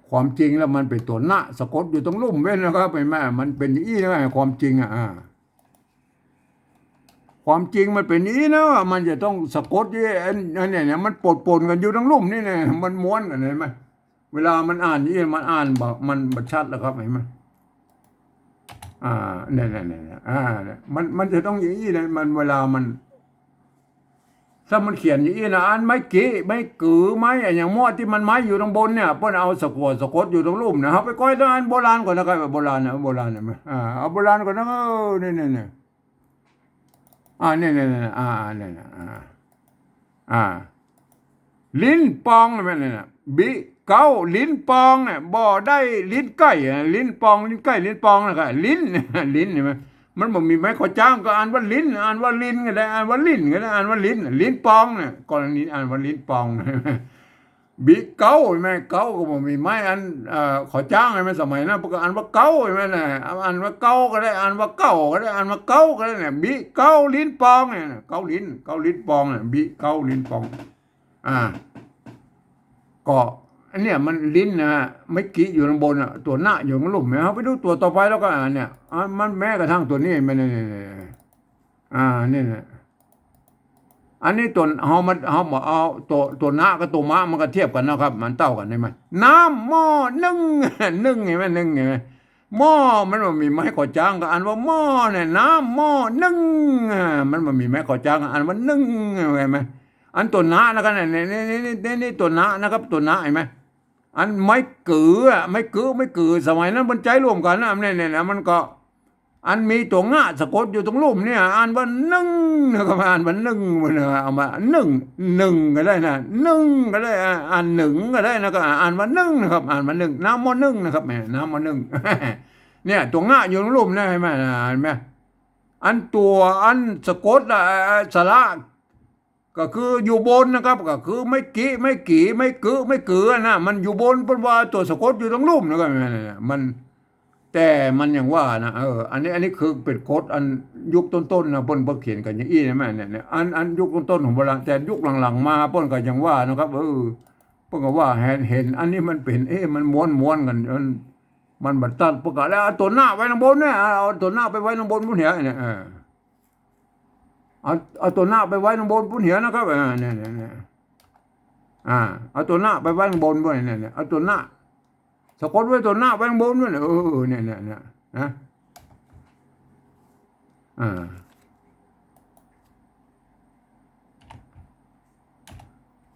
ความจริงแล้วมันเป๋นตั๋วนะ สะกดอยู่ตรงลุ่มเว้นนะครับ หันก่อ มันเป๋นอย่างอี้นะ ความจริงอ่ะ อ่า ความจริงมันเป๋นอย่างอี้นะ ว่ามันจะต้องสะกดอยู่ อัน อันเนี่ย เนี่ย มันปนๆกั๋นอยู่ตรงลุ่มนี่เนี่ย มันม้วนกั๋น หันก่อ เวลามันอ่านอย่างอี้ มันอ่านบ่ มันบ่ชัดแล้วครับ หันก่อ อ่า เนี่ย เนี่ย เนี่ย เนี่ย อ่า เนี่ย มัน มันจะต้องอย่างอี้นะ มัน เวลามัน ถ้ามันเขียนอย่างอี้นะ อันไม้กิ ไม้กือ ไม้อะหยังมั่วตี้มันไม้อยู่ตรงบนเนี่ย เปิ้นเอาสะกัวสะกดอยู่ตรงลุ่มนะ เฮาไปก้อยตรงอันโบราณก่อนนะครับ โบราณนะ โบราณนะ อ่า เอาโบราณก่อนนะ เออ เนี่ย เนี่ย เนี่ย อ่า เนี่ย เนี่ย เนี่ย อ่า เนี่ย เนี่ย อ่า อ่า ลิ้นปอง เห็นไหม เนี่ย เนี่ย บิเก๊าลิ้นปอง เนี่ย บ่ได้ลิ้นไก่อะ ลิ้นปอง ลิ้นไก่ ลิ้นปอง แล้วก็ลิ้น ลิ้น เห็นไหม มันบ่มีไม้ขอจ๊าง ก็อ่านว่าลิ้น อ่านว่าลิ้นก็ได้ อ่านว่าลิ้นก็ได้ อ่านว่าลิ้น ลิ้นปอง เนี่ย กรณีอ่านว่าลิ้นปอง บิเก๊า เห็นไหม เก๊าก็บ่มีไม้อัน เอ่อ ขอจ๊าง เห็นไหม สมัยนั้นเปิ้นก็อ่านว่าเก๊า เห็นไหม น่ะ อ่านว่าเก๊าก็ได้ อ่านว่าเก๊าก็ได้ อ่านว่าเก๊าก็ได้ เนี่ย บิเก๊าลิ้นปอง เนี่ย เก๊าลิ้น เก๊าลิ้นปอง เนี่ย บิเก๊าลิ้นปอง อ่า ก็อันเนี้ยมันลิ้นนะฮะ ไม้กิอยู่ข้างบนอ่ะ ตั๋วนะอยู่ข้างลุ่ม เฮาไปดูตั๋วต่อไปแล้วก็ อ่า เนี่ย อ่า มันแม้กระทั่งตั๋วนี้ มัน เนี่ย เนี่ย เนี่ย อ่า นี่นะ อันนี้ตั๋ว เฮามา เฮามาเอาตั๋ว ตั๋วนะกับตั๋วมะมันก็เทียบกั๋นนะครับ มันเต้ากั๋นได้ไหม น้ำหม้อนึ่ง นึ่ง เห็นไหม นึ่ง เห็นไหม หม้อ มันบ่มีไม้ขอจ๊าง ก็อ่านว่าหม้อ เนี่ย น้ำหม้อนึ่ง อ่า มันบ่มีไม้ขอจ๊าง ก็อ่านว่านึ่ง เห็นไหม อันตั๋วนะนะครับ เนี่ย นี่ นี่ ตั๋วนะนะครับ ตั๋วนะ เห็นไหม อันไม้กืออะ ไม้กือ ไม้กือ สมัยนั้นเปิ้นใจ๊ร่วมกั๋นนะ เนี่ย เนี่ย เนี่ย มันก็ อันมีตั๋วงะสะกดอยู่ตรงลุ่มเนี่ย อ่านว่านึ่งนะครับ อ่านว่านึ่ง มันเอามานึ่ง นึ่งก็ได้นะ นึ่งก็ได้ อ่า อ่านนึ่งก็ได้นะ ก็อ่านว่านึ่งนะครับ อ่านว่านึ่ง น้ำหม้อนึ่งนะครับ แหม น้ำหม้อนึ่ง เนี่ย ตั๋วงะอยู่ตรงลุ่มนะ เห็นไหม เห็นไหม อันตั๋ว อันสะกดอะ สระ ก็คืออยู่บนนะครับ ก็คือไม้กิ ไม้กี ไม้กือ ไม้กือนะ มันอยู่บน เปิ้นว่าตั๋วสะกดอยู่ตรงลุ่มนะครับ มัน แต่มันอย่างว่านะ เออ อันนี้ อันนี้คือเป๋นกฎอันยุคต้นๆ นะ เปิ้น เปิ้นเขียนกั๋นอย่างอี้นะแม่ เนี่ย เนี่ย อัน อันยุคต้นๆ ของโบราณ แต่ยุคหลังๆ มาเปิ้นก็อย่างว่านะครับ เออ เปิ้นก็ว่าเห็น เห็น อันนี้มันเป๋น เอ๊ะ มันม้วนๆ กั๋น มัน มันบ่ตัด เปิ้นก็แล้วเอาตั๋วนะไว้ข้างบนเนี่ย เอาตั๋วนะไปไว้ข้างบนปุ้นเหีย เนี่ย เออ เอา เอาตั๋วนะไปไว้ข้างบนปุ้นเหียนะครับ อ่า เนี่ย เนี่ย เนี่ย อ่า เอาตั๋วนะไปไว้ข้างบนปุ้น เนี่ย เนี่ย เอาตั๋วนะ สะกดไว้ตั๋วนะไว้ข้างบนปุ้น เออ เนี่ย เนี่ย เนี่ย นะ อ่า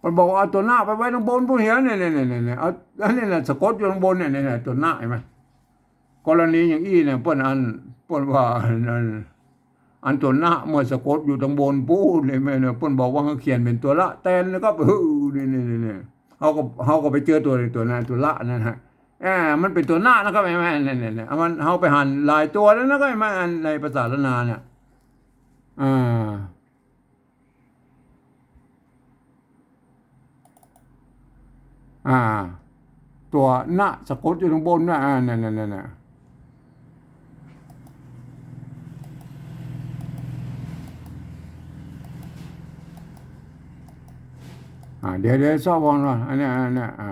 มันบอกว่าเอาตั๋วนะไปไว้ข้างบนปุ้นเหีย เนี่ย เนี่ย เนี่ย เนี่ย เอา อันนี้น่ะ สะกดอยู่ข้างบนเนี่ย เนี่ย เนี่ย ตั๋วนะ หันก่อ กรณีอย่างอี้เนี่ย เปิ้นอัน เปิ้นว่าอัน อันตั๋วนะเมื่อสะกดอยู่ตังบนปู๊นเลยแม่เนี่ย เปิ้นบอกว่าหื้อเขียนเป๋นตั๋วละแตนนะครับ เออ นี่ นี่ นี่ นี่ เฮาก็ เฮาก็ไปเจอตั๋ว ตั๋วนะ ตั๋วละนั่นฮะ อ่า มันเป๋นตั๋วนะนะครับ หันก่อ เนี่ย เนี่ย เนี่ย มัน เฮาไปหันหลายตั๋วแล้วนะครับ หันก่อ อันในภาษาล้านนาเนี่ย อ่า อ่า ตั๋วนะสะกดอยู่ตังบนนะ อ่า นั่น นั่น นั่น น่ะ อ่า เดี๋ยว เดี๋ยว ซอกบ่ก่อน อันเนี้ย อันเนี้ย อ่า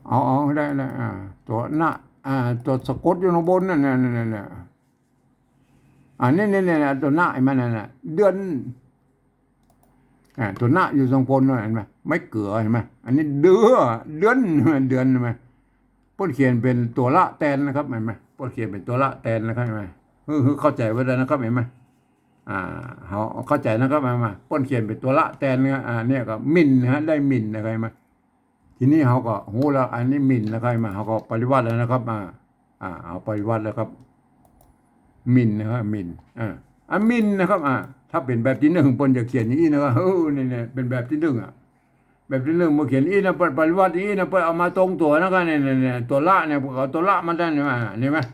เอา เอาหื้อได้ ได้ อ่า ตั๋วนะ อ่า ตั๋วสะกดอยู่ตังบนนั่น นั่น นั่น นั่น อ่า เนี่ย เนี่ย เนี่ย ตั๋วนะ หันก่อ นั่นน่ะ เดือน อ่า ตั๋วนะอยู่ตังบนนั่น หันก่อ ไม้เกือ หันก่อ อันนี้เดือ เดือน เดือน หันก่อ เปิ้นเขียนเป๋นตั๋วละแตนนะครับ หันก่อ เปิ้นเขียนเป๋นตั๋วละแตนนะครับ หันก่อ หื้อ หื้อเข้าใจ๋ไว้แล้วนะครับ หันก่อ อ่า เฮาเข้าใจ๋นะครับ หันก่อ เปิ้นเขียนเป๋นตั๋วละแตนนะ อ่า เนี่ยก็หมิ่นนะฮะ ได้หมิ่นนะครับ หันก่อ ทีนี้เฮาก็ฮู้แล้ว อันนี้หมิ่นนะครับ หันก่อ เฮาก็ปริวาสแล้วนะครับ อ่า อ่า เอาปริวาสแล้วครับ หมิ่นนะครับ หมิ่น อ่า อ่ะ หมิ่นนะครับ อ่า ถ้าเป๋นแบบตี้นึ่ง เปิ้นจะเขียนอย่างอี้นะครับ เออ นี่เนี่ย เป๋นแบบตี้นึ่งอะ แบบตี้นึ่ง เปิ้นเขียนอี้นะ เปิ้นปริวาสอย่างอี้นะ เปิ้นเอามาตรงตั๋วนะครับ เนี่ย เนี่ย เนี่ย ตั๋วละเนี่ย เปิ้นเอาตั๋วละมาได้ หันก่อ หันก่อ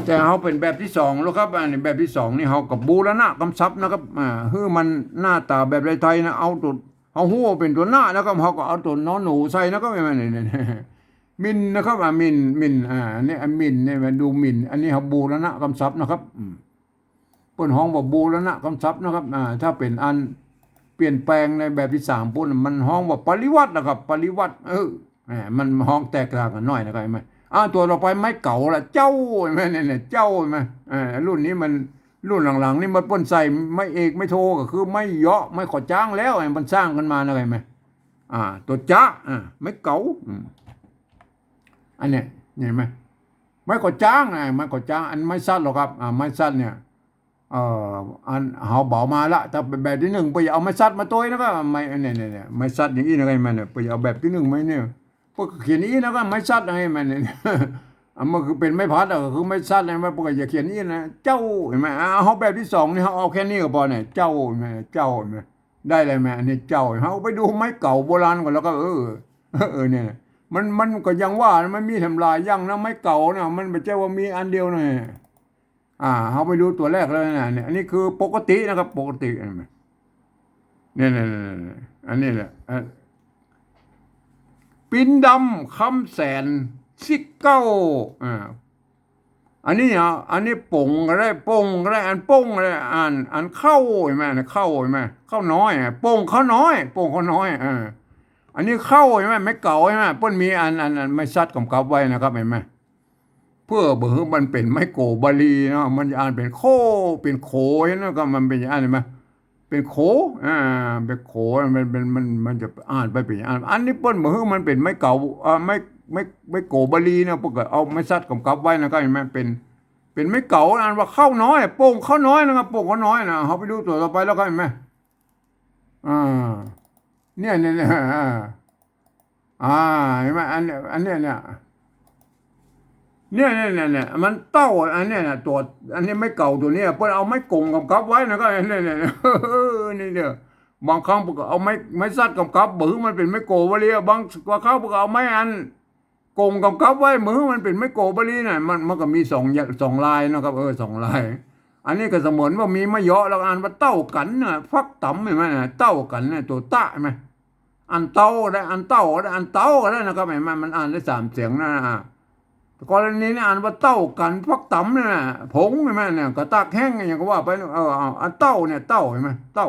แต่เฮาเป๋นแบบตี้สองแล้วครับ อันนี้แบบตี้สองนี่ เฮาก็บูรณะกำศัพท์นะครับ อ่า หื้อมันหน้าต๋าแบบไทยๆ นะ เอาตั๋ว เฮาฮู้ว่าเป๋นตั๋วนะนะครับ เฮาก็เอาตั๋วนอหนูใส่นะครับ หันก่อ เนี่ย เนี่ย เนี่ย หมิ่นนะครับ อ่า หมิ่น หมิ่น อ่า อันนี้ อันหมิ่นเนี่ย มาดูหมิ่น อันนี้เฮาบูรณะกำศัพท์นะครับ อืม เปิ้นฮ้องว่าบูรณะกำศัพท์นะครับ อ่า ถ้าเป๋นอันเปลี่ยนแปลงในแบบตี้สามปู๊น มันฮ้องว่าปริวาสนะครับ ปริวาส เออ แหม มันฮ้องแตกต่างกั๋นหน้อยนะครับ หันก่อ อ่า ตั๋วต่อไปไม้เก๋าละ เจ๊า หันก่อ เนี่ย เนี่ย เจ๊า หันก่อ เออ รุ่นนี้มัน รุ่นหลังๆ นี่มันเปิ้นใส่ไม้เอกไม้โท ก็คือไม้เหยาะ ไม้ขอจ๊างแล้ว ไอ้มันสร้างขึ้นมานะครับ หันก่อ อ่า ตั๋วจ๊ะ อ่า ไม้เก๋า อืม อันเนี้ย หันก่อ ไม้ขอจ๊างนะ ไม้ขอจ๊าง อันไม้สัตว์เหรอครับ อ่า ไม้สัตว์เนี่ย เอ่อ อันเฮาเบามาละ ถ้าเป๋นแบบตี้นึ่ง เปิ้นจะเอาไม้สัตว์มาตวยนะครับ ไม้ เนี่ย เนี่ย เนี่ย ไม้สัตว์อย่างอี้นะครับ หันก่อ เนี่ย เปิ้นจะเอาแบบตี้นึ่งไม้เนี่ย เปิ้นก็เขียนอย่างอี้นะครับ ไม้สัตว์ หันก่อ เนี่ย อันมันคือเป๋นไม้พัดอะ ก็คือไม้สัตว์นะ มันก็จะเขียนอย่างนี้นะ เจ้า หันก่อ อ่า เฮาแบบตี้สองนี่ เฮาเอาแค่นี้ก็ปอเนี่ย เจ้า หันก่อ เจ้า หันก่อ ได้เลยหันก่อ อันนี้เจ้า เฮาไปดูไม้เก่าโบราณก่อนแล้วก็ เออ เออ เนี่ย มัน มันก็ยังว่ามันมีแถมหลายอย่างนะ ไม้เก่านะ มันบ่ใจ้ว่ามีอันเดียวนะ อ่า เฮาไปดูตั๋วแรกเลยนะ เนี่ย อันนี้คือปกตินะครับ ปกติ หันก่อ เนี่ย เนี่ย เนี่ย เนี่ย อันนี้แหละ อ่ะ ปินดำ คำแสน สิบเก้า อ่า อันนี้อ่ะ อันนี้ป่งก็ได้ ป่งก็ได้ อันป่งก็ได้ อ่าน อันเข้า หันก่อ อันเข้า หันก่อ เข้าน้อยอ่ะ ป่งเข้าน้อย ป่งเข้าน้อย เออ อันนี้เข้า หันก่อ ไม้เก่า หันก่อ เปิ้นมีอัน อัน อันไม้สัตว์ก๋ำกับไว้นะครับ หันก่อ เปื้อบ่หื้อมันเป๋นไม้โกบาลีเนาะ มันจะอ่านเป๋นโค เป๋นโข หันก่อ ก็มันเป๋นอันนี้มา เป๋นโข อ่า เป๋นโข มัน มัน มัน มันจะอ่านไปเป๋นอัน อันนี้เปิ้นบ่หื้อมันเป๋นไม้เก่า อ่า ไม้ ไม้ ไม้โกบาลีเนาะ เปิ้นก็เอาไม้สัตว์ก๋ำกับไว้นะ ก็หันก่อ เป๋น เป๋นไม้เก่า อ่านว่าเข้าน้อย ป่งเข้าน้อยนะครับ ป่งเข้าน้อยนะ เฮาไปดูตั๋วต่อไปแล้วก็หันก่อ อ่า เนี่ย เนี่ย เนี่ย อ่า อ่า หันก่อ อัน อันเนี้ย เนี่ย เนี่ย เนี่ย เนี่ย เนี่ย มันเต้า อันเนี้ยนะ ตั๋ว อันนี้ไม้เก่าตั๋วเนี้ย เปิ้นเอาไม้ก๋งก๋ำกับไว้นะ ก็ เนี่ย เนี่ย เนี่ย เออ นี่เนี่ย บางครั้งเปิ้นก็เอาไม้ ไม้สัตว์ก๋ำกับ บ่หื้อมันเป๋นไม้โกบาลีอะ บาง บางครั้งเปิ้นก็เอาไม้อันก๋งก๋ำกับไว้ บ่หื้อมันเป๋นไม้โกบาลีน่ะ มัน มันก็มีสองอย่าง สองลายนะครับ เออ สองลาย อันนี้ก็เสมือนว่ามีไม้เหยาะ แล้วอ่านว่าเต้ากั๋นน่ะ ฟักต๋ำ หันก่อ เต้ากั๋นน่ะ ตั๋วตะ หันก่อ อันเต้าก็ได้ อันเต้าก็ได้ อันเต้าก็ได้นะครับ หันก่อ มันอ่านได้สามเสียงนะ อ่ะ กรณีนี้อ่านว่าเต้ากั๋น ฟักต๋ำเนี่ยนะ ผง หันก่อ เนี่ย กะตากแห้ง อะหยังก็ว่าไป เออ เอา อันเต้าเนี่ย เต้า หันก่อ เต้า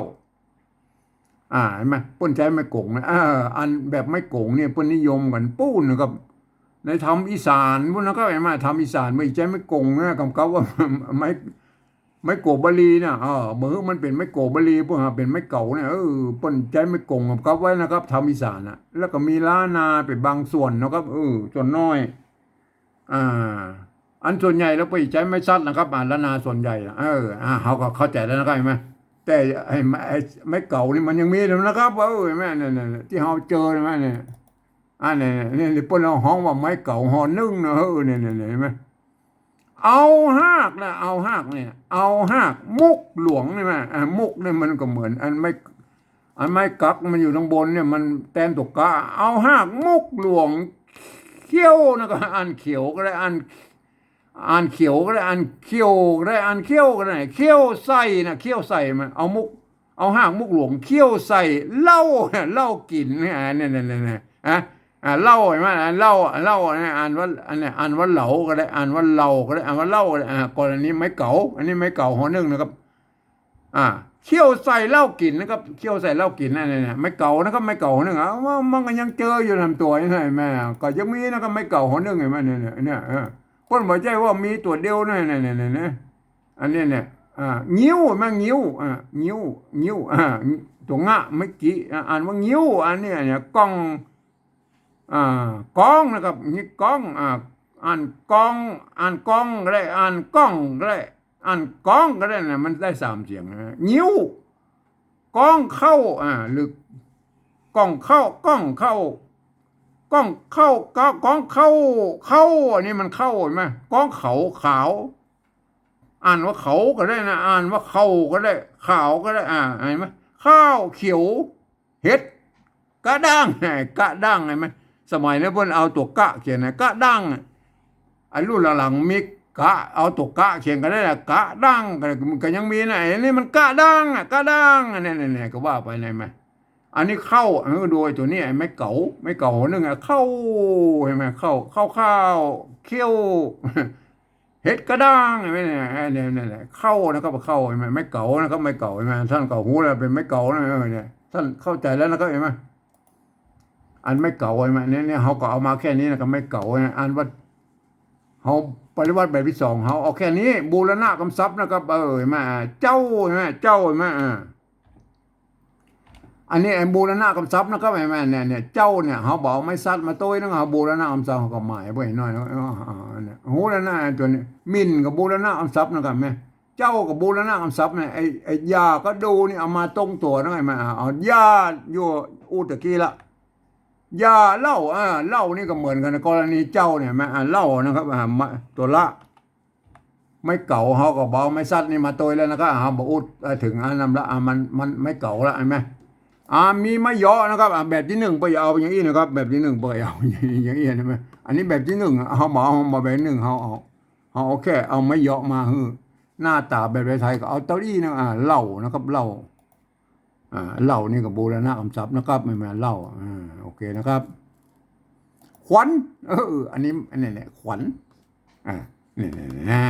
อ่า หันก่อ เปิ้นใจ๊ไม้ก๋งนะ เออ อันแบบไม้ก๋งเนี่ย เปิ้นนิยมกั๋นปู้นนะครับ ในธรรมอีสานปู้นนะครับ หันก่อ ธรรมอีสาน บ่ใจ้ไม้ก๋งนะ ก๋ำกับว่า ไม้ ไม้โกบาลีน่ะ เออ บ่หื้อมันเป๋นไม้โกบาลี เปิ้นหาเป๋นไม้เก่าเนี่ย เออ เปิ้นใจ๊ไม้ก๋งก๋ำกับไว้นะครับ ธรรมอีสานน่ะ แล้วก็มีล้านนาไปบางส่วนนะครับ เออ ส่วนน้อย อ่า อันส่วนใหญ่แล้วไปใจ๊ไม้สัตว์นะครับ อ่า ล้านนาส่วนใหญ่น่ะ เออ อ่า เฮาก็เข้าใจ๋แล้วนะครับ หันก่อ แต่ไอ้ไม้ ไอ้ไม้เก่านี่มันยังมีอยู่นะครับ เออ หันก่อ เนี่ย เนี่ย เนี่ย ตี้เฮาเจอ หันก่อ เนี่ย อันนี้ เนี่ย เนี่ย เปิ้นเอาฮ้องว่าไม้เก่าฮอนึ่งนะ เออ เนี่ย เนี่ย เนี่ย หันก่อ เอาฮากนะ เอาฮากเนี่ย เอาฮากมุกหลวงนี่มา อ่า มุกเนี่ยมันก็เหมือนอันไม้ อันไม้กั๊กมันอยู่ตังบนเนี่ย มันแตนตั๋วกะ เอาฮากมุกหลวง เขี้ยวนะ ก็อ่านเขียวก็ได้ อ่าน อ่านเขียวก็ได้ อ่านเขี้ยวก็ได้ อ่านเขี้ยวก็ได้ เขี้ยวใส่นะ เขี้ยวใส่มัน เอามุก เอาฮากมุกหลวงเขี้ยวใส่เหล้า เหล้ากิ๋นเนี่ย เนี่ย เนี่ย เนี่ย เนี่ย อ่ะ อ่า เหล้า หันก่อ อ่า เหล้า เหล้าเนี่ย อ่านว่า อันเนี้ย อ่านว่าเหลาก็ได้ อ่านว่าเหล้าก็ได้ อ่านว่าเหล้าก็ได้ อ่า กรณีไม้เก่า อันนี้ไม้เก่าฮอนึ่งนะครับ อ่า เขี้ยวใส่เหล้ากิ๋นนะครับ เขี้ยวใส่เหล้ากิ๋นนะ เนี่ย เนี่ย ไม้เก่านะครับ ไม้เก่าฮอนึ่ง อ่ะ มัน มันก็ยังเจออยู่ต๋ามตั๋วนี่ หันก่อ ก็ยังมีนะครับ ไม้เก่าฮอนึ่ง หันก่อ เนี่ย เนี่ย เนี่ย เออ เปิ้นบ่ใจ้ว่ามีตั๋วเดียวนะ เนี่ย เนี่ย เนี่ย เนี่ย อันนี้เนี่ย อ่า งิ้ว หันก่อ งิ้ว อ่า งิ้ว งิ้ว อ่า ตั๋วงะเมื่อกี้ อ่า อ่านว่างิ้ว อันนี้เนี่ย กล้อง อ่า กองนะครับ นี่กอง อ่า อ่านกอง อ่านกองก็ได้ อ่านก้องก็ได้ อ่านกองก็ได้นะ มันได้สามเสียงนะ งิ้ว กองเข้า อ่า หรือ ก้องเข้า ก้องเข้า ก้องเข้า ก้อง ก้องเข้า เข้า อันนี้มันเข้า หันก่อ ก้องเขา ขาว อ่านว่าเขาก็ได้นะ อ่านว่าเข้าก็ได้ ขาวก็ได้ อ่า หันก่อ ข้าวเขียว เห็ด กะด้าง กะด้าง หันก่อ สมัยนั้นเปิ้นเอาตั๋วกะเขียนนะ กะด้างอะ ไอ้รุ่นหลังๆ มีกะ เอาตั๋วกะเขียนก็ได้นะ กะด้าง ก็ ก็ยังมีนะ ไอ้นี่มันกะด้างอะ กะด้างอะ เนี่ย เนี่ย เนี่ย ก็ว่าไป หันก่อ อันนี้เข้า เออ ดูไอ้ตั๋วนี้ ไอ้ไม้เก๋า ไม้เก๋าฮอนึ่งอะ เข้า หันก่อ เข้า เข้า ข้าว เขี้ยว เห็ดกะด้าง หันก่อ เนี่ย เนี่ย เนี่ย เนี่ย เข้านะครับ เข้า หันก่อ ไม้เก๋านะครับ ไม้เก๋า หันก่อ ต้านก็ฮู้แล้วเป๋นไม้เก๋านะ เออ เนี่ย ต้านเข้าใจ๋แล้วนะครับ หันก่อ อันไม้เก๋า หันก่อ เนี่ย เนี่ย เฮาก็เอามาแค่นี้นะครับ ไม้เก๋านะ อันว่า เฮาปฏิบัติแบบตี้สอง เฮาเอาแค่นี้ บูรณะกำศัพท์นะครับ เออ หันก่อ เจ้า หันก่อ เจ้า หันก่อ อ่า อันนี้ไอ้บูรณะกำศัพท์นะครับ หันก่อ เนี่ย เนี่ย เจ้าเนี่ย เฮาบ่เอาไม้สัตว์มาโต้ยนะ เฮาบูรณะกำศัพท์ เฮาก็หมายไว้หน่อยนะ อ่า เนี่ย ฮู้แล้วนะ ตั๋วนี้ หมิ่นก็บูรณะกำศัพท์นะครับ แม่น เจ้าก็บูรณะกำศัพท์นะ ไอ้ ไอ้อย่าก็ดูนี่ เอามาตรงตั๋วนะ หันก่อ เอาอย่าอยู่อู้ตะกี้ละ อย่าเล่า อ่า เล่านี่ก็เหมือนกั๋นนะ กรณีเจ้าเนี่ย แม่ อ่า เล่านะครับ อ่า มา ตั๋วละ ไม้เก๋า เฮาก็บ่เอาไม้สัตว์นี่มาตวยแล้วนะครับ เฮาบ่อุด อ่า เถิงอันนั้นละ อ่า มัน มันไม้เก๋าละ หันก่อ อ่า มีไม้เหยาะนะครับ อ่า แบบตี้นึ่ง บ่เอาอย่างอี้นะครับ แบบตี้นึ่ง บ่เอาอย่างอี้ หันก่อ อันนี้แบบตี้นึ่ง เฮาบ่เอา เฮาบ่แบบตี้นึ่ง เฮาเอา เฮาเอาแค่เอาไม้เหยาะมาหื้อ หน้าต๋าแบบไทยๆ ก็เอาเต้าอี้นะ อ่า เหล้านะครับ เหล้า อ่า เหล้านี่ก็บูรณะกำศัพท์นะครับ แม่นบ่ เหล้า อ่า โอเคนะครับ ขวัญ เออ อันนี้ อันนี้แหละ ขวัญ อ่า นี่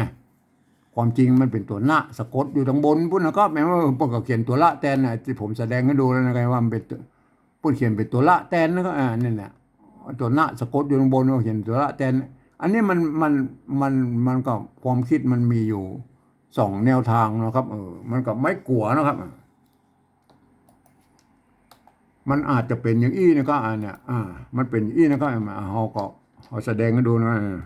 ๆๆ ความจริงมันเป๋นตั๋วนะ สะกดอยู่ตังบนปุ้นนะครับ แม่นบ่ เปิ้นก็เขียนตั๋วละแตนนะ ตี้ผมแสดงหื้อดูแล้วนะ ว่ามันเป๋นตั๋ว เปิ้นเขียนเป๋นตั๋วละแตนนะครับ อ่า นี่แหละ ตั๋วนะสะกดอยู่ตังบน เขียนตั๋วละแตน อันนี้มัน มัน มัน มันก็ความกึ๊ดมันมีอยู่สองแนวตางนะครับ เออ มันก็ไม้กั๋วนะครับ มันอาจจะเป๋นอย่างอี้นะครับ อันเนี้ย อ่า มันเป๋นอย่างอี้นะครับ เฮาก็ เฮาแสดงหื้อดูนะ เออ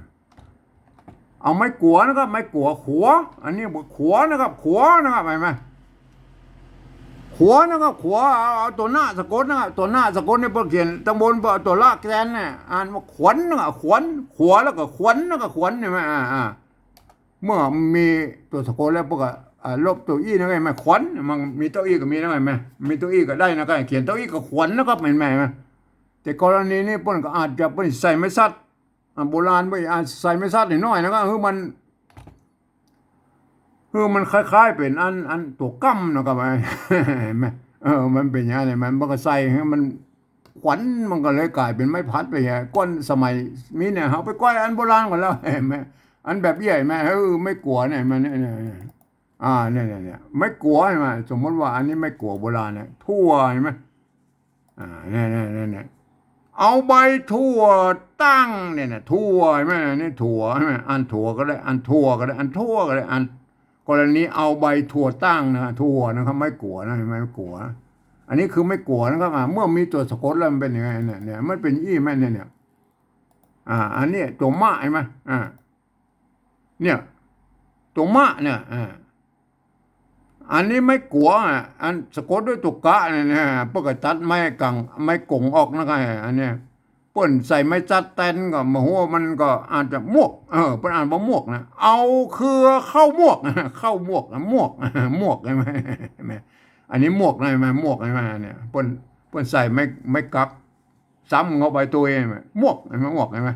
เอาไม้กั๋วนะครับ ไม้กั๋ว ขัว อันนี้บอกขัวนะครับ ขัวนะครับ หันก่อ ขัวนะครับ ขัว เอา เอาตั๋วนะสะกดนะครับ ตั๋วนะสะกดนี่เปิ้นเขียนตังบน เปิ้นเอาตั๋วละแตนเนี่ย อ่านว่าขวัญนะครับ ขวัญ ขัวแล้วก็ขวัญนะครับ ขวัญ หันก่อ อ่า อ่า เมื่อมีตั๋วสะกดแล้วเปิ้นก็ อ่า ลบตั๋วอี้นะ หันก่อ ขวัญ มันมีเต้าอี้ก็มีนะ หันก่อ มีเต้าอี้ก็ได้นะ ก็เขียนเต้าอี้ก็ขวัญนะครับ หันก่อ หันก่อ แต่กรณีนี้เปิ้นก็อาจจะเปิ้นใส่ไม้สัตว์ อ่า โบราณเปิ้นอาจใส่ไม้สัตว์น้อยๆ นะครับ หื้อมัน หื้อมันคล้ายๆ เป๋นอัน อันตั๋วก้ำนะครับ หันก่อ เออ มันเป๋นอย่างนั้น มัน มันก็ใส่หื้อมัน ขวัญมันก็เลยก๋ายเป๋นไม้พัดไปไง ก้นสมัยนี้เนี่ย เฮาไปก้อยอันโบราณก่อนแล้ว หันก่อ อันแบบใหญ่ไหม เออ ไม้กั๋วเนี่ย มันเนี่ย เนี่ย เนี่ย อ่า เนี่ย เนี่ย เนี่ย ไม้กั๋ว หันก่อ สมมติว่าอันนี้ไม้กั๋วโบราณเนี่ย ถั่ว หันก่อ อ่า เนี่ย เนี่ย เนี่ย เนี่ย เอาใบถั่วตั้งเนี่ยนะ ถั่ว หันก่อ นี่ถั่ว หันก่อ อ่านถั่วก็ได้ อ่านถั่วก็ได้ อ่านถั่วก็ได้ อ่าน กรณีเอาใบถั่วตั้งนะ ถั่วนะครับ ไม้กั๋วนะ หันก่อ ไม้กั๋ว อันนี้คือไม้กั๋วนะครับ อ่า เมื่อมีตั๋วสะกดแล้วมันเป๋นยังไงเนี่ย เนี่ย มันเป๋นอี้ไหมเนี่ย เนี่ย อ่า อันนี้ตั๋วมะ หันก่อ อ่า เนี่ย ตั๋วมะเนี่ย อ่า อันนี้ไม้กั๋ว อ่ะ อันสะกดด้วยตั๋วกะเนี่ยนะ เปิ้นก็ตัดไม้กัง ไม้ก๋งออกนะครับ อันเนี้ย เปิ้นใส่ไม้สัตว์แตนก็บ่ฮู้ มันก็อาจจะมวก เออ เปิ้นอ่านว่ามวกนะ เอาเครือเข้ามวก เข้ามวกนะ มวก มวก หันก่อ หันก่อ อันนี้มวกนะ หันก่อ มวก หันก่อ เนี่ย เปิ้น เปิ้นใส่ไม้ ไม้กั๊ก ซ้ำเข้าไปตวย หันก่อ มวก หันก่อ มวก หันก่อ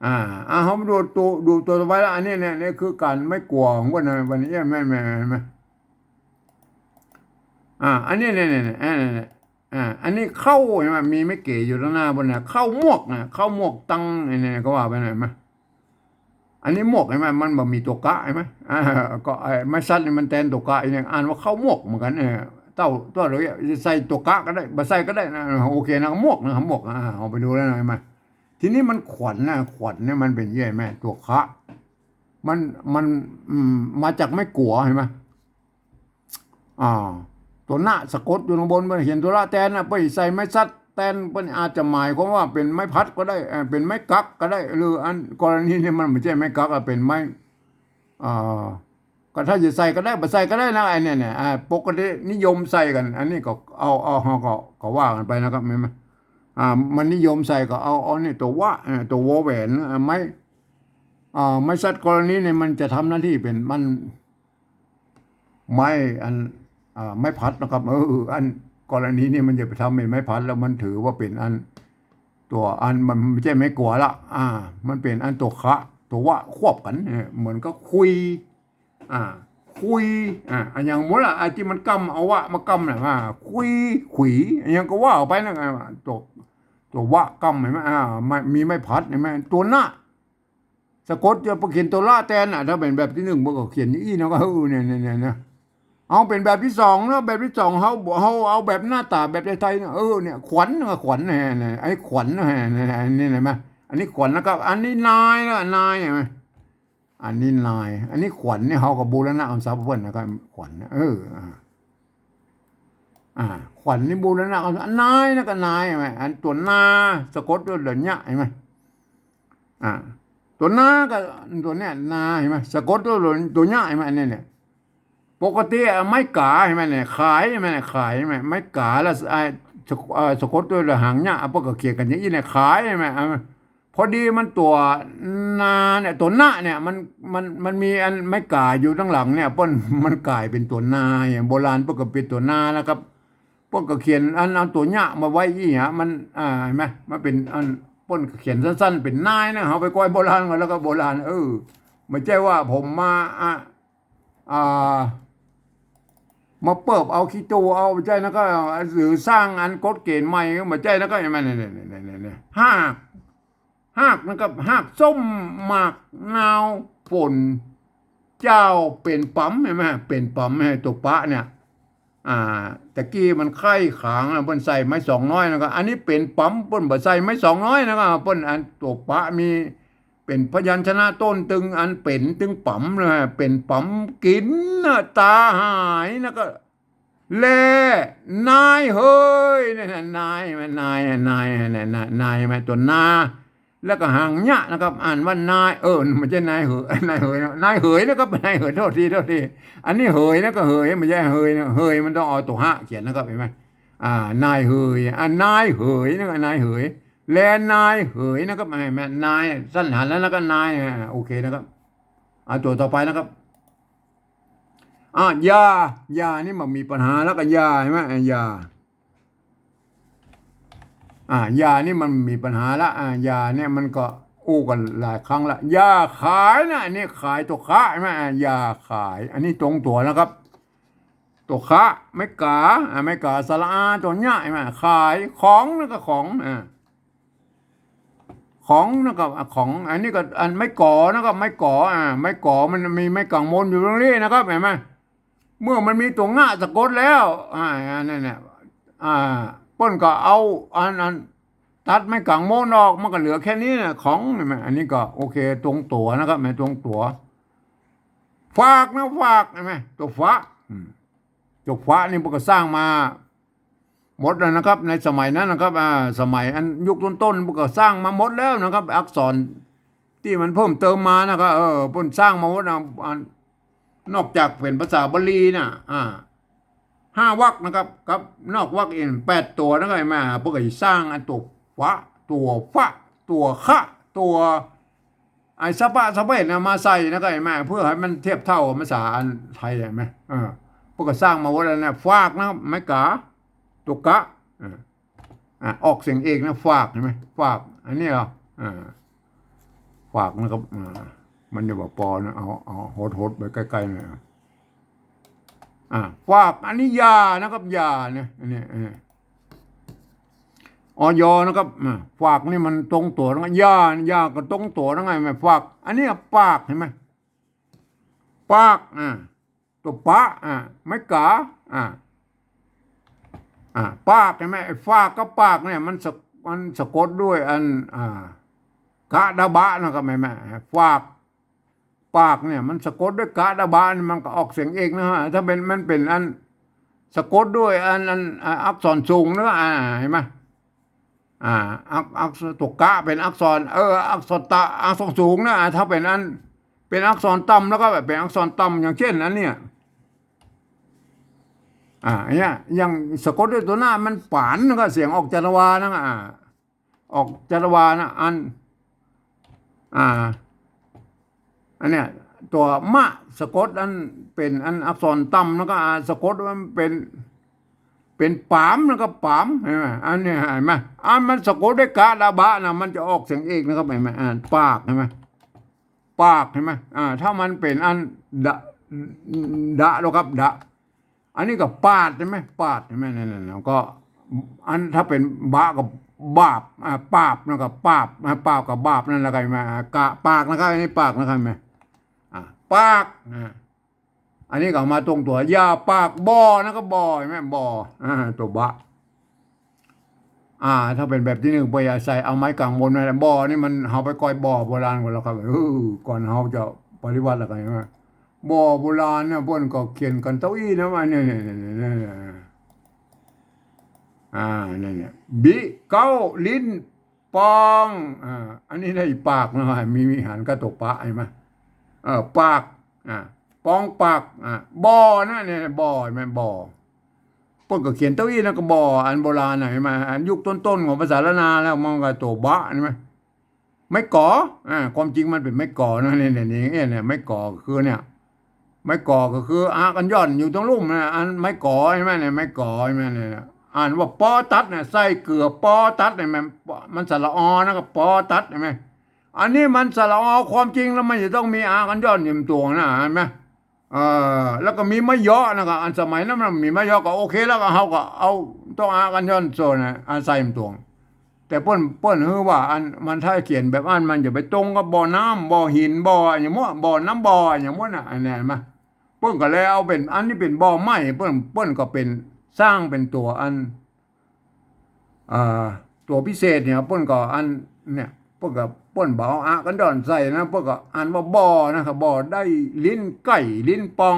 อ่า อ่า เฮามาดูตั๋ว ดูตั๋วต่อไปละ อันนี้เนี่ย นี่คือก๋านไม้กั๋วของเปิ้นนะ วันนี้ หันก่อ หันก่อ อ่า อันนี้เนี่ย เนี่ย เนี่ย อ่า เนี่ย เนี่ย อ่า อันนี้เข้า หันก่อ มีไม้เก๋อยู่ตังหน้าเปิ้นนะ เข้ามวกนะ เข้ามวกตัง อันนี้ก็ว่าไปนะ หันก่อ อันนี้มวก หันก่อ มันบ่มีตั๋วกะ หันก่อ อ่า ก็ไอ้ไม้สัตว์นี่มันแตนตั๋วกะ อันนี้อ่านว่าเข้ามวกเหมือนกั๋น เออ เต้า เต้าเดี๋ยวใส่ตั๋วกะก็ได้ บ่ใส่ก็ได้นะ โอเคนะ มวกนะ มวก อ่า เอาไปดูแล้วนะ หันก่อ ทีนี้มันขวัญนะ ขวัญเนี่ยมันเป๋นยังไงแม่ ตั๋วคะ มัน มัน อืม มาจากไม้กั๋ว หันก่อ อ่า ตั๋วนะสะกดอยู่ตังบน เปิ้นเขียนตั๋วละแตนนะ เปิ้นใส่ไม้สัตว์แตน เปิ้นอาจจะหมายความว่าเป๋นไม้พัดก็ได้ เอ่อ เป๋นไม้กั๊กก็ได้ หรืออันกรณีเนี่ยมันบ่ใจ้ไม้กั๊กอะ เป๋นไม้ อ่า ก็ถ้าจะใส่ก็ได้ บ่ใส่ก็ได้นะ ไอ้เนี่ย เนี่ย อ่า ปกตินิยมใส่กั๋น อันนี้ก็เอา เอา เฮาก็ ก็ว่ากั๋นไปนะครับ หันก่อ อ่า มันนิยมใส่ก็เอา เอาเนี่ยตั๋ววะ เอ่อ ตั๋ววอแหวน อ่า ไม้ อ่า ไม้สัตว์กรณีเนี่ยมันจะทำหน้าตี้เป๋น มัน ไม้อัน อ่า ไม้พัดนะครับ เออ อันกรณีเนี่ยมันจะไปทำเป๋นไม้พัด แล้วมันถือว่าเป๋นอัน ตั๋วอัน มันบ่ใจ้ไม้กั๋วละ อ่า มันเป๋นอันตั๋วคะ ตั๋ววะควบกั๋น เออ เหมือนกับคุย อ่า คุย อ่า อันอย่างหมดละ ไอ้ตี้มันก้ำ เอาวะมาก้ำน่ะ อ่า คุย ขุย อันอย่างก็ว่าไปนะ อ่า ตั๋ว ตั๋ววะก้ำ หันก่อ อ่า ไม้ มีไม้พัด หันก่อ ตั๋วนะ สะกดจะไปเขียนตั๋วละแตนน่ะ ถ้าเป๋นแบบตี้นึ่ง เปิ้นก็เขียนอย่างอี้นะ ก็ เออ เนี่ย เนี่ย เนี่ย เนี่ย เอาเป๋นแบบตี้สองนะ แบบตี้สอง เฮา เฮาเอาแบบหน้าต๋าแบบไทยๆ นะ เออ เนี่ย ขวัญนะ ขวัญ เนี่ย เนี่ย ไอ้ขวัญนะ เนี่ย เนี่ย อันนี้หันก่อ อันนี้ขวัญนะครับ อันนี้นายนะ นาย หันก่อ อันนี้นาย อันนี้ขวัญเนี่ย เฮาก็บูรณะกำศัพท์เปิ้นนะครับ ขวัญนะ เออ อ่า อ่า ขวัญนี่บูรณะกำศัพท์ นายนะก็นาย หันก่อ อันตั๋วนา สะกดด้วยตั๋วเนี้ย หันก่อ อ่า ตั๋วนาก็ตั๋วเนี้ย นา หันก่อ สะกดตั๋ว ตั๋วเนี้ย หันก่อ อันนี้เนี่ย ปกติอะ ไม้ก๋า หันก่อ เนี่ย ขาย หันก่อ เนี่ย ขาย หันก่อ ไม้ก๋า แล้ว ไอ้ สะ เอ่อ สะกดตวยหางเยียะ เปิ้นก็เขียนกั๋นอย่างอี้เนี่ย ขายใช่ไหม อ่า พอดีมันตั๋วนาเนี่ย ตั๋วนะเนี่ย มัน มัน มันมีอันไม้ก๋าอยู่ตังหลังเนี่ย เปิ้น มันก๋ายเป๋นตั๋วนาเนี่ย โบราณเปิ้นก็เป๋นตั๋วนานะครับ เปิ้นก็เขียนอัน เอาตั๋วเยียะมาไว้อี้อะ มัน อ่า หันก่อ มันเป๋นอัน เปิ้นก็เขียนสั้นๆ เป๋นนายนะ เฮาไปก้อยโบราณก่อน แล้วก็โบราณ เออ บ่ใจ้ว่าผมมา อ่ะ อ่า มาเปิบเอาขี้ตู้เอา บ่ใจ้นะก็ หรือสร้างอันกฎเกณฑ์ใหม่ก็บ่ใจ้นะก็ หันก่อ เนี่ย เนี่ย เนี่ย เนี่ย เนี่ย หาก หากนะครับ หากส้มหมากนาวฝน เจ้าเป๋นป๋ำ หันก่อ เป๋นป๋ำ ไอ้ตั๋วปะเนี่ย อ่า ตะกี้มันไข้ขางนะ เปิ้นใส่ไม้สองน้อยนะก็ อันนี้เป๋นป๋ำ เปิ้นบ่ใส่ไม้สองน้อยนะก็ เปิ้นอันตั๋วปะมี เป๋นพยัญชนะต้นตึง อันเป๋นตึงป๋ำนะ เป๋นป๋ำกิ๋นนะ ต๋าหายนะก็ แลนายเหย เนี่ยนะ นาย นาย นาย นาย นาย ตั๋วนา แล้วก็หางเยียะนะครับ อ่านว่านาย เออ บ่ใจ้นายเหย นายเหยนะ นายเหยนะครับ นายเหย โทษที โทษที อันนี้เหยนะก็เหย บ่ใจ้เหยนะ เหยมันต้องเอาตั๋วหะเขียนนะครับ หันก่อ อ่า นายเหย อ่า นายเหยนะก็ นายเหย แลนายเหยนะครับ หันก่อ นาย สั้นหันแล้วนะก็ นาย อ่า โอเคนะครับ อ่า ตั๋วต่อไปนะครับ อ่า ยา ยานี่มันมีปัญหาแล้วก็ ยา หันก่อ อ่า ยา อ่า ยานี่มันมีปัญหาละ อ่า ยาเนี่ยมันก็อู้กั๋นหลายครั้งละ ยาขายนะ อันนี้ขายตั๋วคะ หันก่อ อ่า ยาขาย อันนี้ตรงตั๋วนะครับ ตั๋วคะ ไม้ก๋า อ่า ไม้ก๋าสระอา ตั๋วเยียะ หันก่อ ขาย ของนะก็ ของ อ่า ของนะก็ อ่า ของ อันนี้ก็ อันไม้ก๋อนะก็ ไม้ก๋อ อ่า ไม้ก๋อมันมีไม้ก๋างมนอยู่ตรงนี้นะครับ หันก่อ เมื่อมันมีตั๋วงะสะกดแล้ว อ่า อันนั้นเนี่ย อ่า เปิ้นก็เอาอัน อันตัดไม้ก๋างมนออก มันก็เหลือแค่นี้นะ ของ หันก่อ อันนี้ก็โอเค ตรงตั๋วนะครับ แม่ ตรงตั๋ว ฝากนะ ฝาก หันก่อ ตั๋วฝะ อืม ตั๋วฝะนี่เปิ้นก็สร้างมาหมดแล้วนะครับ ในสมัยนั้นนะครับ อ่า สมัยอันยุคต้นๆ เปิ้นก็สร้างมาหมดแล้วนะครับ อักษรตี้มันเพิ่มเติมมานะก็ เออ เปิ้นสร้างมาหมดนะ อัน นอกจากเป๋นภาษาบาลีนะ อ่า ห้าวรรคนะครับ กับนอกวรรคอีกแปดตั๋วนะก็ หันก่อ เปิ้นก็สร้างอันตั๋วฝะ ตั๋วฝะ ตั๋วคะ ตั๋ว ไอ้สะปะสะเปะนะมาใส่นะก็ หันก่อ เพื่อหื้อมันเทียบเต้าภาษาอันไทย หันก่อ เออ เปิ้นก็สร้างมาหมดแล้วนะ ฝากนะ ไม้ก๋า ตั๋วกะ อ่า อ่า ออกเสียงเอกนะ ฝาก หันก่อ ฝาก อันนี้เหรอ อ่า ฝากนะครับ อ่า มันจะบ่ปอนะ เอา เอาหดๆ ไปใก้ๆ หน่อย อ่า ฝาก อันนี้ยานะครับ ยาเนี่ย อันนี้ อันนี้ อย นะครับ อ่า ฝากนี่มันตรงตั๋วนะ ยา ยาก็ตรงตั๋วนะไง แม่ ฝาก อันนี้ปาก หันก่อ ปาก อ่า ตั๋วปะ อ่า ไม้ก๋า อ่า อ่า ปาก หันก่อ ไอ้ฝากกับปากเนี่ย มันสะ มันสะกดด้วยอัน อ่า กะดะบะนะครับ หันก่อ ฝาก ปากเนี่ย มันสะกดด้วยกะดะบะนี่ มันก็ออกเสียงเอกนะฮะ ถ้าเป๋น มันเป๋นอันสะกดด้วยอัน อัน อ่า อักษรสูงนะ อ่า หันก่อ อ่า อัก อักษร ตั๋วกะเป๋นอักษร เออ อักษรตะ อักษรสูงนะ อ่า ถ้าเป๋นอัน เป๋นอักษรต่ำแล้วก็แบบเป๋นอักษรต่ำ อย่างเช่นอันเนี้ย อ่า อันเนี้ย อย่างสะกดด้วยตั๋วหน้า มันป๋านนะก็ เสียงออกจารวานะ อ่า ออกจารวานะ อัน อ่า อันเนี้ย ตั๋วมะสะกดอันเป๋นอันอักษรต่ำแล้วก็ อ่า สะกดมันเป๋น เป๋นป๋ามแล้วก็ป๋าม หันก่อ อันเนี้ย หันก่อ อันมันสะกดด้วยกะดะบะนะ มันจะออกเสียงเอกนะครับ หันก่อ อ่านปาก หันก่อ ปาก หันก่อ อ่า ถ้ามันเป๋นอันดะ ดะแล้วครับ ดะ อันนี้ก็ปาด หันก่อ ปาด หันก่อ นั่นๆ แล้วก็ อันถ้าเป๋นบะก็บาบ อ่า ปาบ แล้วก็ปาบ อ่า ปาบกับบาบนั่นแหละครับ หันก่อ อ่า กะปากนะครับ อันนี้ปากนะครับ หันก่อ อ่า ปาก อ่า อันนี้ก็เอามาตรงตั๋ว อย่าปากบ่อนะครับ บ่อ หันก่อ บ่อ อ่า ตั๋วบะ อ่า ถ้าเป๋นแบบตี้นึ่ง ไปอาศัยเอาไม้ก๋างบนนั่นแหละ บ่อนี่มัน เฮาไปก้อยบ่อโบราณก่อนแล้วครับ เออ ก่อนเฮาจะปฏิวัติแล้วกัน หันก่อ บ่อโบราณเนี่ยเปิ้นก็เขียนกั๋นเต้าอี้นะ ว่าเนี่ย เนี่ย เนี่ย เนี่ย อ่า เนี่ย เนี่ย บิ เก๊า ลิ้น ปอง อ่า อันนี้ได้ปากนะ มี มีหันกับตั๋วปะ หันก่อ เออ ปาก อ่า ปองปาก อ่า บ่อนะ เนี่ย บ่อ หันก่อ บ่อ ปิ้นก็เขียนเต้าอี้นะก็บ่อ อันโบราณน่ะ หันก่อ อันยุคต้นๆ ของภาษาล้านนาแล้ว มันก็ตั๋วบะ หันก่อ ไม้ก๋อ อ่า ความจริงมันเป๋นไม้ก๋อนะ เนี่ย เนี่ย เนี่ย เนี่ย ไม้ก๋อก็คือเนี่ย ไม้ก๋อก็คือ อะ กั๋นหย่อนอยู่ตรงลุ่มนะ อันไม้ก๋อ หันก่อ เนี่ย ไม้ก๋อ หันก่อ เนี่ย อ่านว่าปอตัดเนี่ย ใส่เกือปอตัดเนี่ย มัน มันสระออนะก็ปอตัด หันก่อ อันนี้มันสระออ ความจริงแล้วมันจะต้องมี อะ กั๋นหย่อนอยู่ตรงนะ หันก่อ เออ แล้วก็มีไม้เยาะนะก็ อันสมัยนั้นมันมีไม้เยาะก็โอเค แล้วก็เฮาก็เอาต้อง อะ กั๋นหย่อนโซนนะ อะ ใส่มันตรง แต่เปิ้น เปิ้นหื้อว่าอันมันถ้าเขียนแบบอั้นมันจะไปตรงกับบ่อน้ำ บ่อหิน บ่ออะหยังมั่ว บ่อน้ำบ่ออะหยังมั่วน่ะ หันก่อ เปิ้นก็เลยเอาเป๋น อันนี้เป๋นบ่อไม้ เปิ้น เปิ้นก็เป๋น สร้างเป๋นตั๋วอัน อ่า ตั๋วพิเศษเนี่ย เปิ้นก็อัน เนี่ย เปิ้นก็ เปิ้นบ่เอา อะ กั๋นหย่อนใส่นะ เปิ้นก็อ่านว่าบ่อนะก็บ่อได้ลิ้นไก่ ลิ้นปอง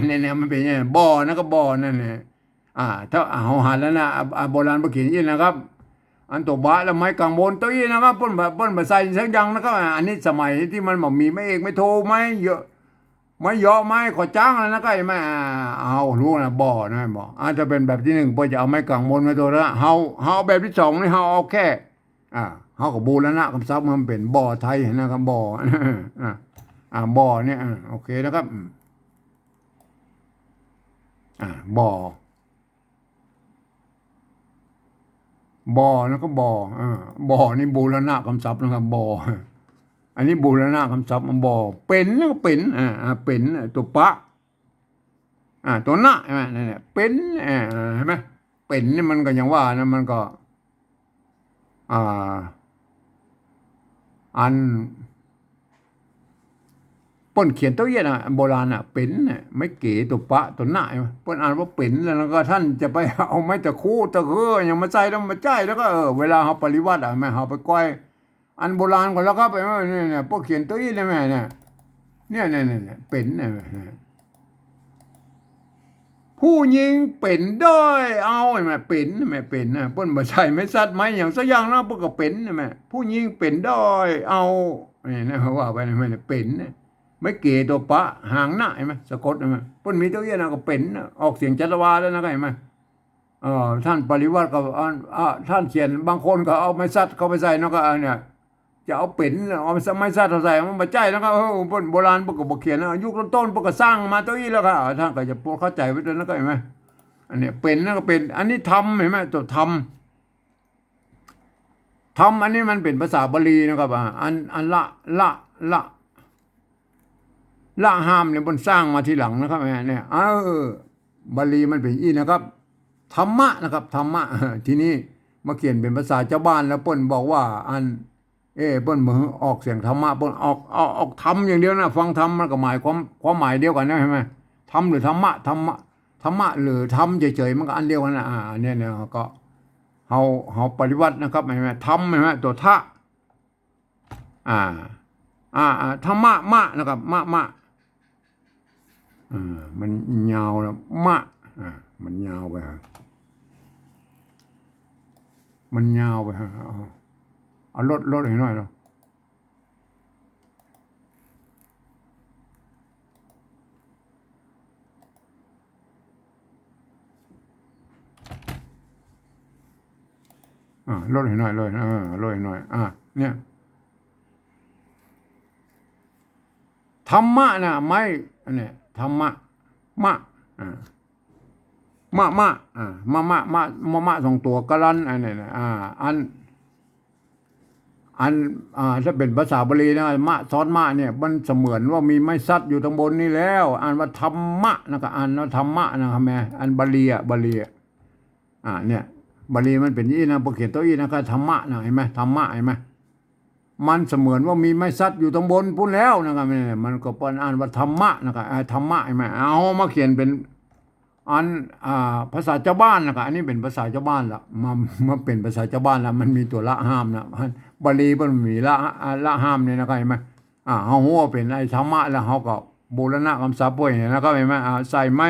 เนี่ย เนี่ย มันเป๋นอย่างนี้ บ่อนะก็บ่อนั่นแหละ อ่า ถ้าเฮาหันแล้วนะ อ่า อ่า โบราณบ่เขียนอี้นะครับ อันตั๋วบะแล้วไม้กางบนเต้าอี้นะครับ เปิ้นบ่ เปิ้นบ่ใส่สักอย่างนะครับ อ่า อันนี้สมัยตี้มันบ่มีไม้เอกไม้โทไม้เยาะ ไม้เยาะไม้ขอจ้างแล้วนะก็ไอ้ไม้ อ่า เอาฮู้นะ บ่อนะ บ่อ อาจจะเป๋นแบบตี้นึ่ง เปิ้นจะเอาไม้กางบนไม้โทนะ เฮา เฮาเอาแบบตี้สองนี่ เฮาเอาแค่ อ่า เฮาก็บูรณะกำศัพท์มันเป๋นบ่อไทยนะครับ บ่อ อ่า อ่า บ่อเนี่ย อ่า โอเคนะครับ อืม อ่า บ่อ บ่อนะก็บ่อ อ่า บ่อนี่บูรณะกำศัพท์นะครับ บ่อ อันนี้บูรณะกำศัพท์ บ่อ เป๋นนะก็เป๋น อ่า อ่า เป๋น ตั๋วปะ อ่า ตั๋วนะ หันก่อ นั่นแหละ เป๋น อ่า หันก่อ เป๋นนี่มันก็อย่างว่านะ มันก็ อ่า อัน เปิ้นเขียนเต้าอี้นะ โบราณน่ะ เป๋นน่ะ ไม้เก๋ตั๋วปะตั๋วนะ หันก่อ เปิ้นอ่านว่าเป๋น แล้วก็ต้านจะไปเอาไม้ตะคุตะเคืออะหยังมาใส่แล้วบ่ใจ้ แล้วก็ เออ เวลาเฮาปริวรรตอะ แม่นเฮาไปก้อย อันโบราณก่อนแล้วครับ ไอ้เนี่ย เนี่ย เปิ้นเขียนเต้าอี้นะแม่เนี่ย เนี่ย เนี่ย เนี่ย เนี่ย เป๋นเนี่ย ผู้ญิงเป๋นด้อยเอา หันก่อ เป๋น หันก่อ เป๋นนะ เปิ้นบ่ใส่ไม้สัตว์ไม้หยังสักอย่างนะ เปิ้นก็เป๋น หันก่อ ผู้ญิงเป๋นด้อยเอา นี่นะ ว่าไปนะ หันก่อ เป๋นนะ ไม้เก๋ตั๋วปะ หางนะ หันก่อ สะกด หันก่อ เปิ้นมีเต้าอี้นะก็เป๋นนะ ออกเสียงจัตวาแล้วนะ หันก่อ เออ ต้านปริวรรตก็ อ่า อ่า ต้านเขียน บางคนก็เอาไม้สัตว์เข้าไปใส่เนาะ ก็ อ่า เนี่ย จะเอาเป๋น เอาไม้สัตว์ใส่ มันบ่ใจ้นะครับ เออ เปิ้นโบราณเปิ้นก็บ่เขียนนะ ยุคต้นๆ เปิ้นก็สร้างมาเต้าอี้แล้วครับ ต้านก็จะโปรดเข้าใจ๋ไว้ตรงนั้นก็หันก่อ อันเนี้ยเป๋นนะก็เป๋น อันนี้ธรรม หันก่อ ตั๋วธรรม ธรรมอันนี้มันเป๋นภาษาบาลีนะครับ อ่า อัน อันละ ละ ละ ละห้ามเนี่ยเปิ้นสร้างมาทีหลังนะครับ เนี่ย เออ บาลีมันเป๋นอี้นะครับ ธรรมะนะครับ ธรรมะ ทีนี้มาเขียนเป๋นภาษาจาวบ้านแล้วเปิ้นบอกว่าอัน เอ้ เปิ้นบ่ออกเสียงธรรมะ เปิ้นออก ออก ออกธรรมอย่างเดียวนะ ฟังธรรมมันก็หมายความ ความหมายเดียวกั๋นนะ หันก่อ ธรรมหรือธรรมะ ธรรมะ ธรรมะหรือธรรมเฉยๆ มันก็อันเดียวกั๋นนะ อ่า อันเนี้ยเนี่ยก็ เฮา เฮาปริวรรตนะครับ หันก่อ ธรรม หันก่อ ตั๋วทะ อ่า อ่า อ่า ธรรมะ มะ นะครับ มะ มะ อ่า มันยาวแล้ว มะ อ่า มันยาวไปฮะ มันยาวไปฮะ เอา เอาลด ลดหื้อหน่อยเนาะ อ่า ลดหื้อหน่อย ลด เออ ลดหื้อหน่อย อ่า เนี่ย ธรรมะนะ ไม้ อันเนี้ย ธรรมะ มะ อ่า มะ มะ อ่า มะ มะ มะ มะ มะ สองตั๋วกะลัน อันเนี้ยนะ อ่า อัน อัน อ่า ถ้าเป๋นภาษาบาลีนะ มะ ซ้อนมะเนี่ย มันเสมือนว่ามีไม้สัตว์อยู่ตางบนนี่แล้ว อ่านว่าธรรมะนะ ก็อ่านว่าธรรมะนะครับแม่ อันบาลีอะ บาลีอะ อ่า เนี่ย บาลีมันเป๋นอี้นะ พอเขียนเต้าอี้นะ ก็ธรรมะนะ หันก่อ ธรรมะ หันก่อ มันเสมือนว่ามีไม้สัตว์อยู่ตางบนปู๊นแล้วนะครับ เนี่ย มันก็เปิ้นอ่านว่าธรรมะนะครับ อ่า ธรรมะ หันก่อ เอามาเขียนเป๋น อัน อ่า ภาษาจาวบ้านนะครับ อันนี้เป๋นภาษาจาวบ้านละ มา มาเป๋นภาษาจาวบ้านละ มันมีตั๋วละห้ามนะ บาลีเปิ้นมีละ อ่า ละห้ามเนี่ยนะครับ หันก่อ อ่า เฮาฮู้ว่าเป๋นไอ้ธรรมะแล้ว เฮาก็บูรณะกำศัพท์เปิ้นนะครับ หันก่อ อ่า ใส่ไม้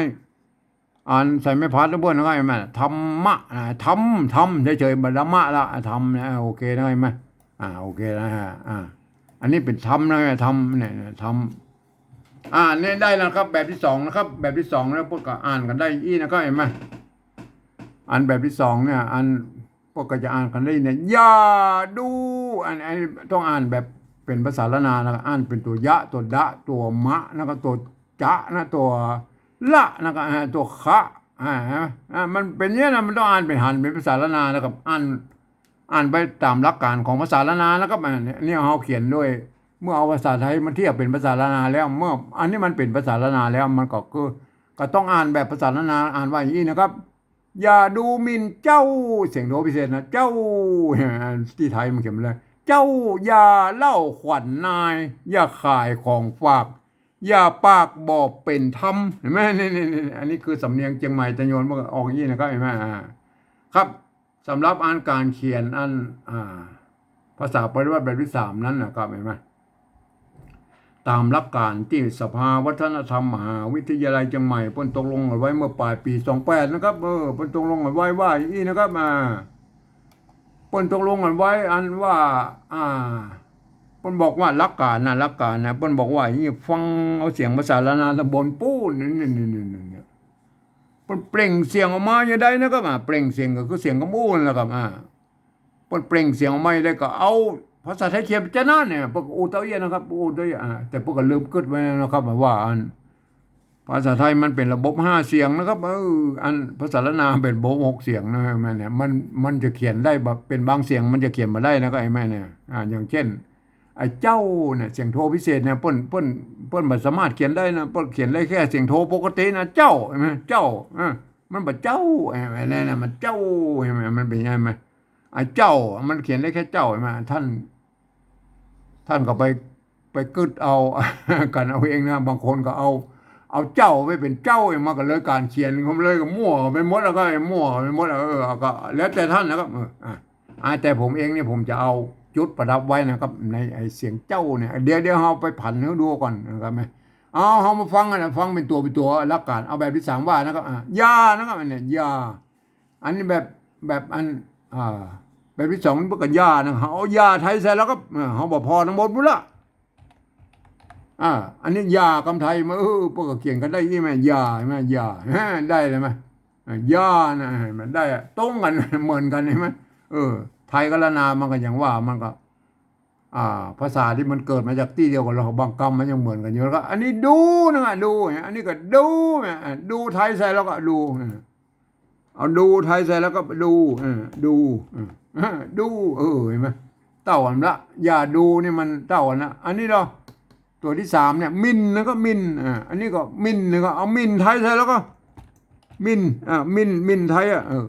อันใส่ไม้ผัดเปิ้นนะครับ หันก่อ ธรรมะ อ่า ธรรม ธรรมเฉยๆ บ่ธรรมะละ อ่า ธรรมเนี่ย อ่า โอเคนะครับ หันก่อ อ่า โอเคนะฮะ อ่า อันนี้เป๋นธรรมนะ ธรรมเนี่ย ธรรม อ่า เนี่ยได้แล้วครับ แบบตี้สองนะครับ แบบตี้สองแล้วเปิ้นก็อ่านกั๋นได้อี้นะครับ หันก่อ อันแบบตี้สองเนี่ย อันพวกก็จะอ่านกั๋นได้เนี่ย อย่าดู อัน อันต้องอ่านแบบเป๋นภาษาล้านนานะครับ อ่านเป๋นตั๋วยะ ตั๋วดะ ตั๋วมะ แล้วก็ตั๋วจะนะ ตั๋วละ แล้วก็ อ่า ตั๋วคะ อ่า อ่า มันเป๋นอย่างนี้นะ มันต้องอ่านเป๋นหันเป๋นภาษาล้านนานะครับ อ่าน อ่านไปต๋ามหลักก๋านของภาษาล้านนานะครับ อ่า เนี่ย เนี่ยเฮาเขียนโดย เมื่อเอาภาษาไทยมาเทียบเป๋นภาษาล้านนาแล้ว เมื่ออันนี้มันเป๋นภาษาล้านนาแล้ว มันก็คือ ก็ต้องอ่านแบบภาษาล้านนา อ่านว่าอย่างนี้นะครับ อย่าดูหมิ่นเจ้า เสียงโทพิเศษนะ เจ้า ตี้ไทยมันเขียนมาเลย เจ้าอย่าเล่าขวัญนาย อย่าขายของฝาก อย่าปากบ่เป๋นธรรม เห็นไหม นี่ นี่ นี่ อันนี้คือสำเนียงเจียงใหม่ตะโยนมันก็ออกอย่างนี้นะครับ เห็นไหม อ่า ครับ สำหรับอันก๋านเขียนอัน อ่า ภาษาปริวรรตแบบตี้สามนั้นนะครับ เห็นไหม ต๋ามหลักก๋านตี้สภาวัฒนธรรมมหาวิทยาลัยเจียงใหม่เปิ้นตกลงกั๋นไว้เมื่อป๋ายปี๋สองแปดนะครับ เออ เปิ้นตกลงกั๋นไว้ว่าอย่างนี้นะครับ อ่า เปิ้นตกลงกั๋นไว้อันว่า อ่า เปิ้นบอกว่าหลักก๋านนะ หลักก๋านนะ เปิ้นบอกว่าอย่างนี้ ฟังเอาเสียงภาษาล้านนาต๋อนบนปู๊น นี่ นี่ นี่ นี่ นี่ เปิ้นเปล่งเสียงออกมาอย่างใดนะครับ อ่า เปล่งเสียงก็คือเสียงกำอู้นั่นแหละครับ อ่า เปิ้นเปล่งเสียงออกมาอย่างใดก็เอาภาษาไทยเขียนไปจะนั้นเนี่ย เปิ้นก็อู้เต้าอี้นะครับ อู้เต้าอี้ อ่า แต่เปิ้นก็ลืมกึ๊ดไว้นะครับ ว่าอัน ภาษาไทยมันเป๋นระบบห้าเสียงนะครับ เออ อันภาษาล้านนาเป๋นระบบหกเสียงนะ แม่นเนี่ย มัน มันจะเขียนได้แบบเป๋นบางเสียง มันจะเขียนบ่ได้นะ ก็ไอ้แม่นเนี่ย อ่า อย่างเช่น ไอ้เจ้าเนี่ย เสียงโทพิเศษเนี่ย เปิ้น เปิ้น เปิ้นบ่สามารถเขียนได้นะ เปิ้นเขียนได้แค่เสียงโทปกตินะ เจ้า เห็นไหม เจ้า อ่า มันบ่เจ้า เห็นไหม เนี่ย เนี่ย มันเจ้า เห็นไหม มันเป๋นไงไหม ไอ้เจ้า มันเขียนได้แค่เจ้า เห็นไหม ท่าน ท่านก็ไป ไปกึ๊ดเอา กั๋นเอาเองนะ บางคนก็เอา เอาเจ้าไปเป๋นเจ้าเอง มันก็เลยก๋านเขียนของมันเลยก็มั่วไปหมดแล้วก็ มั่วไปหมด เออ ก็แล้วแต่ท่านนะครับ เออ อ่ะ อ่ะ แต่ผมเองเนี่ยผมจะเอาจุดประดับไว้นะครับ ในไอ้เสียงเจ้าเนี่ย เดี๋ยว เดี๋ยวเฮาไปผันหื้อดูก่อนนะครับ เอา เฮามาฟังกั๋นนะ ฟังเป๋นตั๋วเป๋นตั๋วละกั๋น เอาแบบตี้สามว่านะครับ อ่ะ อย่านะครับ อันเนี้ย อย่า อันนี้แบบ แบบอัน อ่า แบบตี้สองมันก็อย่านะ เอาอย่าไทยใส่แล้วก็ อ่า เฮาบ่ผ่อตังบนปู๊นละ อ่า อันนี้อย่ากำไทยมา เออ เปิ้นก็เขียนกั๋นได้อี้แม่ อย่า แม่ อย่า ฮะ ได้เลยแม่ อ่า อย่านะ มันได้อะ ตรงกั๋น เหมือนกั๋น เห็นไหม เออ ไทยกับล้านนามันก็อย่างว่า มันก็ อ่า ภาษาตี้มันเกิดมาจากตี้เดียวกั๋น แล้วบางกำมันยังเหมือนกั๋นอยู่ แล้วก็ อันนี้ดูนะ ดู อันนี้ก็ดูนะ อ่า ดูไทยใส่แล้วก็ดู อ่า เอาดูไทยใส่แล้วก็ดู เออ ดู เออ เออ ดู เออ เห็นไหม เต้ากั๋นละ อย่าดูนี่มันเต้ากั๋นละ อันนี้เหรอ ตั๋วตี้สามเนี่ย หมิ่นนะก็หมิ่น อ่า อันนี้ก็หมิ่นนะก็เอาหมิ่นไทยใส่แล้วก็ หมิ่น อ่า หมิ่น หมิ่นไทยอ่ะ เออ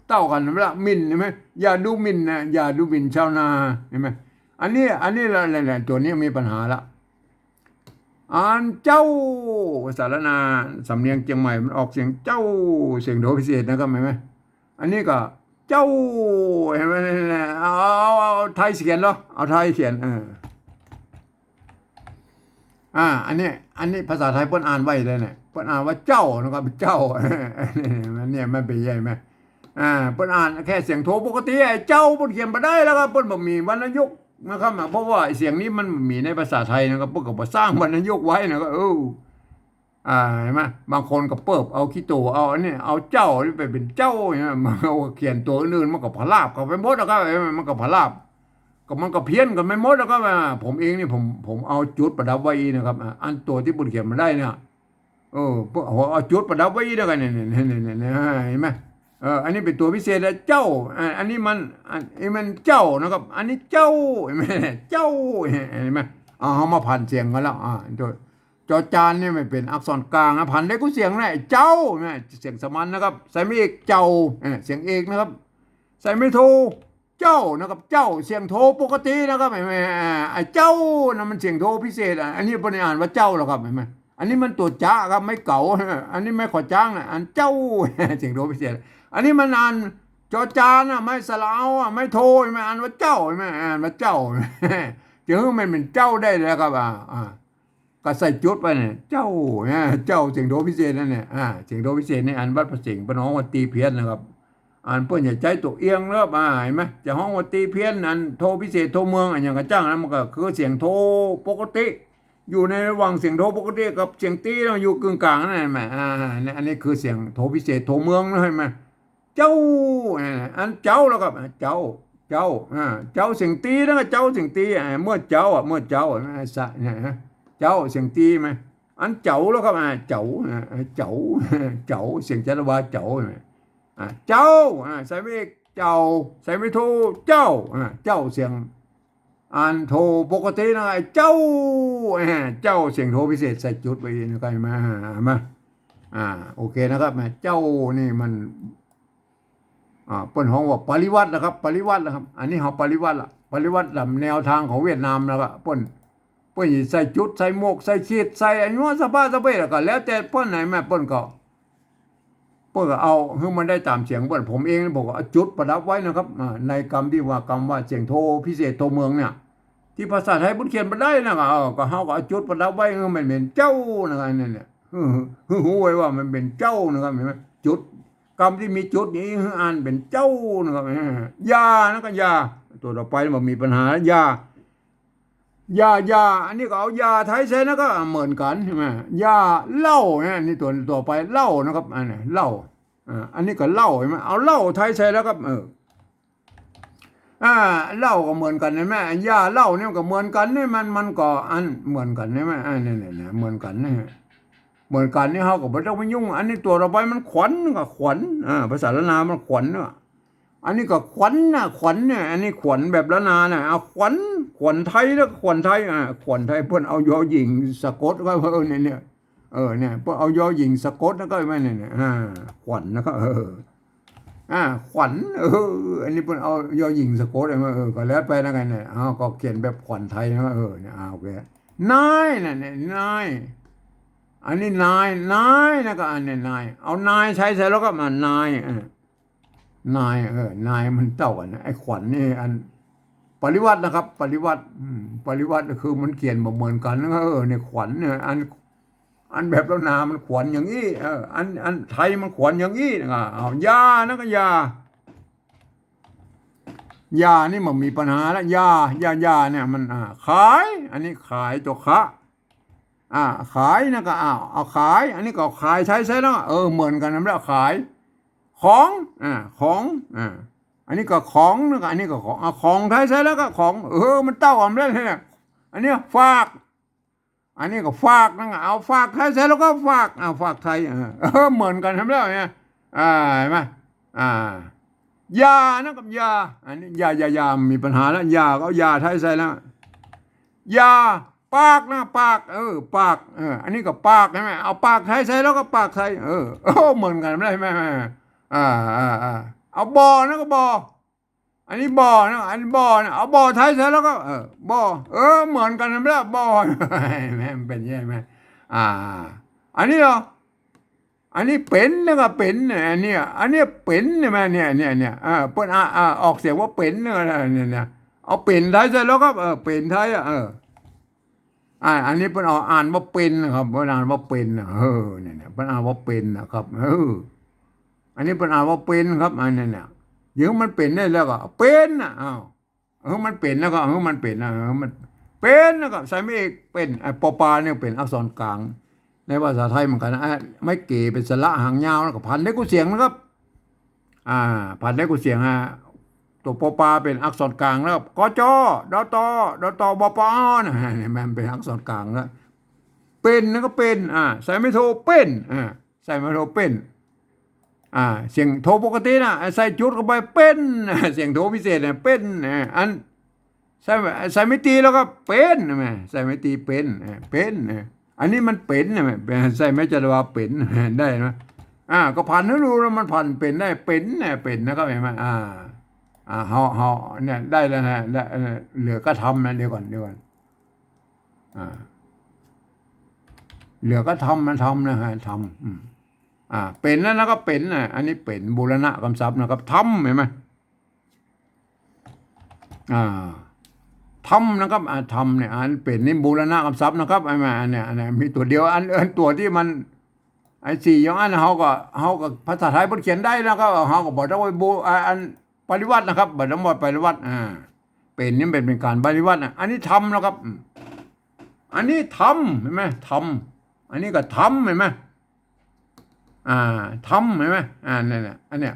เต้ากั๋นละ หมิ่น เห็นไหม อย่าดูหมิ่นนะ อย่าดูหมิ่นชาวนา เห็นไหม อันนี้ อันนี้ละ ละ ละ ตั๋วนี้มีปัญหาละ อันเจ้า ภาษาล้านนา สำเนียงเจียงใหม่มันออกเสียงเจ้า เสียงโทพิเศษนะครับ เห็นไหม อันนี้ก็เจ้า เห็นไหม เอา เอา เอาไทยเขียนเหรอ เอาไทยเขียน เออ อ่า อันนี้ อันนี้ภาษาไทยเปิ้นอ่านไว้เลยเนี่ย เปิ้นอ่านว่าเจ้านะครับ เจ้า เนี่ย มันเป๋นไงแม่ อ่า เปิ้นอ่านแค่เสียงโทปกติ ไอ้เจ้าเปิ้นเขียนบ่ได้แล้วครับ เปิ้นบ่มีวรรณยุกต์นะครับ เพราะว่าไอ้เสียงนี้มันบ่มีในภาษาไทยนะครับ เปิ้นก็บ่สร้างวรรณยุกต์ไว้นะครับ เออ อ่า เห็นไหม บางคนก็เปิบเอาขี้ตั๋ว เอาอันนี้ เอาเจ้านี่ไปเป๋นเจ้า เห็นไหม มันเอาเขียนตั๋วอื่นๆ มันก็ผลาบเข้าไปหมดนะครับ เห็นไหม มันก็ผลาบ ก็มันก็เพี้ยนกั๋นไปหมดแล้วครับ อ่า ผมเองนี่ผม ผมเอาจุดประดับไว้อี้นะครับ อ่า อันตั๋วตี้เปิ้นเขียนมาได้เนี่ย เออ เปิ้นเอา เอาจุดประดับไว้อี้แล้วกั๋นเนี่ย เนี่ย เนี่ย เนี่ย เนี่ย เห็นไหม เออ อันนี้เป๋นตั๋วพิเศษนะ เจ้า อ่า อันนี้มัน อันนี้มันเจ้านะครับ อันนี้เจ้า เห็นไหม เจ้า เห็นไหม เอา เฮามาผันเสียงกั๋นแล้ว อ่า ตั๋ว จอจานเนี่ยมันเป๋นอักษรกลางนะ ผันได้กู้เสียงนะ เจ้า นะ เสียงสามัญนะครับ ใส่ไม่เอก เจ้า เออ เสียงเอกนะครับ ใส่ไม่โท เจ้านะครับ เจ้า เสียงโทปกตินะครับ เห็นไหม อ่า ไอ้เจ้านะมันเสียงโทพิเศษอ่ะ อันนี้เปิ้นอ่านว่าเจ้าแล้วครับ เห็นไหม อันนี้มันตั๋วจะครับ ไม้เก๋า อันนี้ไม้ขอจ๊างนะ อันเจ้า เสียงโทพิเศษ อันนี้มันอ่านจอจานนะ ไม้สระเอาอ่ะ ไม้โท เห็นไหม อ่านว่าเจ้า เห็นไหม อ่านว่าเจ้า จะหื้อมันเป๋นเจ้าได้แล้วครับ อ่า อ่า ก็ใส่จุดไปเนี่ย เจ้า เนี่ย เจ้า เสียงโทพิเศษนั่นเนี่ย อ่า เสียงโทพิเศษนี่อันวัดพระสิงห์เปิ้นฮ้องว่าตี้เพี้ยนนะครับ อันเปิ้นจะใจ๊ตั๋วเอียงนะครับ อ่า เห็นไหม จะฮ้องว่าตี้เพี้ยน อันโทพิเศษโทเมือง อันหยังก็จ้างนะ มันก็คือเสียงโทปกติ อยู่ในระหว่างเสียงโทปกติกับเสียงตี้ มันอยู่กึ่งกลางนั่น เห็นไหม อ่า เนี่ย อันนี้คือเสียงโทพิเศษโทเมืองนะ เห็นไหม เจ้า อ่า อันเจ้าแล้วครับ อ่า เจ้า เจ้า อ่า เจ้าเสียงตี๋นะครับ เจ้าเสียงตี๋ อ่า เมื่อเจ๊า อ่ะ เมื่อเจ๊า อ่า สะ เนี่ยนะ เจ๊าเสียงตี๋ไหม อันเจ๊าแล้วครับ อ่า เจ๊า อ่า เจ๊า เจ๊า เสียงจัตวา เจ๊า อ่า เจ้า อ่า ใส่ไม่เอก เจ้า ใส่ไม่โท เจ้า อ่า เจ้าเสียง อันโทปกตินะ ไอ้เจ้า อ่า เจ้าเสียงโทพิเศษใส่จุดไว้นะครับ มา มา อ่า โอเคนะครับ มา เจ้านี่มัน อ่า เปิ้นฮ้องว่าปริวัตินะครับ ปริวัตินะครับ อันนี้เฮาปริวัติละ ปริวัติต๋ามแนวตางของเวียดนามนะครับ เปิ้น เปิ้นใส่จุด ใส่หมวก ใส่ขีด ใส่อันนี้ว่าสะพาสะเพ แล้วก็แล้วแต่เปิ้นไหนมา เปิ้นก็ เปิ้นก็เอาหื้อมันได้ต๋ามเสียงเปิ้น ผมเองผมก็เอาจุดประดับไว้นะครับ อ่า ในกำตี้ว่ากำว่าเสียงโทพิเศษโทเมืองเนี่ย ตี้ภาษาไทยเปิ้นเขียนบ่ได้นะ ก็ เออ ก็เฮาก็เอาจุดประดับไว้ เออ มันเป๋นเจ้านะครับ อันนี้เนี่ย หื้อ หื้อฮู้ไว้ว่ามันเป๋นเจ้านะครับ หันก่อ จุด กำตี้มีจุดนี่หื้ออ่านเป๋นเจ้านะครับ เออ ยานะก็ยา ตั๋วต่อไปบ่มีปัญหา ยา ยา ยา อันนี้ก็เอายาไทยใส่นะก็เหมือนกั๋นใช่ไหม ยา เหล้าเนี่ย อันนี้ตั๋วต่อไป เหล้านะครับ อันนี้เหล้า อ่า อันนี้ก็เหล้าใช่ไหม เอาเหล้าไทยใส่แล้วครับ เออ อ่า เหล้าก็เหมือนกั๋นใช่ไหม ยา เหล้านี่ก็เหมือนกั๋นนี่ มัน มันก็อันเหมือนกั๋นใช่ไหม อ่า เนี่ย เนี่ย เนี่ย เหมือนกั๋นนี่ เหมือนกั๋นนี่ เฮาก็บ่ต้องไปยุ่ง อันนี้ตั๋วต่อไปมันขวัญก็ขวัญ อ่า ภาษาล้านนามันขวัญเนาะ อันนี้ก็ขวัญนะ ขวัญเนี่ย อันนี้ขวัญแบบล้านนานะ เอาขวัญ ขวัญไทยแล้วก็ขวัญไทย อ่า ขวัญไทย เปิ้นเอายอหญิงสะกดก็ เออ เนี่ย เนี่ย เออ เนี่ย เปิ้นเอายอหญิงสะกดแล้วก็มาเนี่ย เนี่ย อ่า ขวัญนะครับ เออ อ่า ขวัญ เออ อันนี้เปิ้นเอายอหญิงสะกดมา เออ ก็แล้วไปนะกันเนี่ย เอา ก็เขียนแบบขวัญไทยนะ เออ เนี่ย อ่า โอเค นายนะเนี่ย นาย อันนี้นาย นายนะก็อันเนี่ย นาย เอานายไทยใส่แล้วก็มานาย อ่า นาย เออ นายมันเต้ากั๋นนะ ไอ้ขวัญนี่อันปริวัตินะครับ ปริวัติ อืม ปริวัติก็คือมันเขียนบ่เหมือนกั๋นนะ เออ เนี่ย ขวัญเนี่ย อัน อันแบบล้านนามันขวัญอย่างอี้ เออ อัน อันไทยมันขวัญอย่างอี้นะ เอา ยานะก็ยา ยานี่มันมีปัญหาละ ยา ยา ยาเนี่ยมัน อ่า ขาย อันนี้ขายตั๋วคะ อ่า ขายนะก็ อ้าว เอาขาย อันนี้ก็ขายไทยใส่แล้ว เออ เหมือนกั๋นนั่นแหละ ขาย ของ อ่า ของ อ่า อันนี้ก็ของนะก็ อันนี้ก็ของ เอาของไทยใส่แล้วก็ของ เออ มันเต้ากั๋นแล้วเนี่ย อันนี้ฝาก อันนี้ก็ฝากนะก็ เอาฝากไทยใส่แล้วก็ฝาก อ่า ฝากไทย เออ เออ เหมือนกั๋นทำแล้วเนี่ย อ่า หันก่อ อ่า ยานะกับยา อันนี้ยา ยา ยา มีปัญหาแล้ว ยาก็เอายาไทยใส่แล้ว ยา ปากนะ ปาก เออ ปาก เออ อันนี้ก็ปากใช่ไหม เอาปากไทยใส่แล้วก็ปากไทย เออ โอ้ เหมือนกั๋นได้ไหม อ่า อ่า อ่า เอาบ่อนะก็บ่อ อันนี้บ่อนะ อันนี้บ่อนะ เอาบ่อไทยใส่แล้วก็ เออ บ่อ เออ เหมือนกั๋นนั่นแหละ บ่อ แม่มันเป๋นใช่ไหม อ่า อันนี้เหรอ อันนี้เป๋นนะก็เป๋นเนี่ย อันเนี้ย อันเนี้ยเป๋นใช่ไหม เนี่ย เนี่ย เนี่ย อ่า เปิ้น อ่า อ่า ออกเสียงว่าเป๋นเนี่ย เนี่ย เนี่ย เอาเป๋นไทยใส่แล้วก็ เออ เป๋นไทยอ่ะ เออ อ่า อันนี้เปิ้นเอาอ่านว่าเป๋นนะครับ เปิ้นอ่านว่าเป๋นนะ เออ เนี่ย เนี่ย เปิ้นอ่านว่าเป๋นนะครับ เออ อันนี้เปิ้นอ่านว่าเป๋นครับ อันนี้เนี่ย เดี๋ยวมันเป๋นได้แล้วก็เป๋นนะ อ้าว เออ มันเป๋นแล้วก็ เออ มันเป๋นนะ เออ มันเป๋นแล้วก็ ใส่ไม่เอก เป๋น ไอ้ปอปาเนี่ยเป๋นอักษรกลาง ในภาษาไทยเหมือนกั๋นนะ อ่ะ ไม้เก๋เป๋นสระหางยาว แล้วก็ผันได้กู้เสียงนะครับ อ่า ผันได้กู้เสียงฮะ ตั๋วปอปาเป๋นอักษรกลางแล้ว กอจอ ดอตอ ดอตอ บอปออนะ เนี่ยมันเป๋นอักษรกลางแล้ว เป๋นนะก็เป๋น อ่า ใส่ไม่โท เป๋น อ่า ใส่ไม่โท เป๋น อ่า เสียงโทปกตินะ ใส่จุดเข้าไป เป๋น เสียงโทพิเศษเนี่ย เป๋น อ่า อัน ใส่ ใส่ไม่ตีแล้วก็เป๋น ใช่ไหม ใส่ไม่ตี เป๋น อ่า เป๋น อ่า อันนี้มันเป๋น ใช่ไหม ใส่ไม่จัตวา เป๋น ได้ไหม อ่า ก็ผันหื้อดูแล้วมันผันเป๋นได้ เป๋น เนี่ย เป๋นนะครับ หันก่อ อ่า อ่า เฮา เฮา เนี่ย ได้แล้วนะ ได้ เออ เหลือก็ทำนะ เดี๋ยวก่อน เดี๋ยวก่อน อ่า เหลือก็ทำนะ ทำนะฮะ ทำ อืม อ่า เป๋นแล้วนะก็เป๋นนะ อันนี้เป๋นบูรณะกำศัพท์นะครับ ทำ หันก่อ อ่า ทำนะครับ อ่า ทำเนี่ย อันเป๋นนี่บูรณะกำศัพท์นะครับ อัน อันเนี่ย อันเนี่ย มีตั๋วเดียว อัน อันตั๋วตี้มัน ไอ้สี่อย่างอันเฮาก็ เฮาก็ภาษาไทยเปิ้นเขียนได้แล้วก็ เฮาก็บ่ต้องไปบู อ่า อันปริวัตินะครับ บ่ต้องไปปริวัติ อ่า เป๋นนี่มันเป๋นก๋านปริวัตินะ อันนี้ทำนะครับ อืม อันนี้ทำ หันก่อ ทำ อันนี้ก็ทำ หันก่อ อ่า ทำ หันก่อ อ่า เนี่ย เนี่ย อันเนี้ย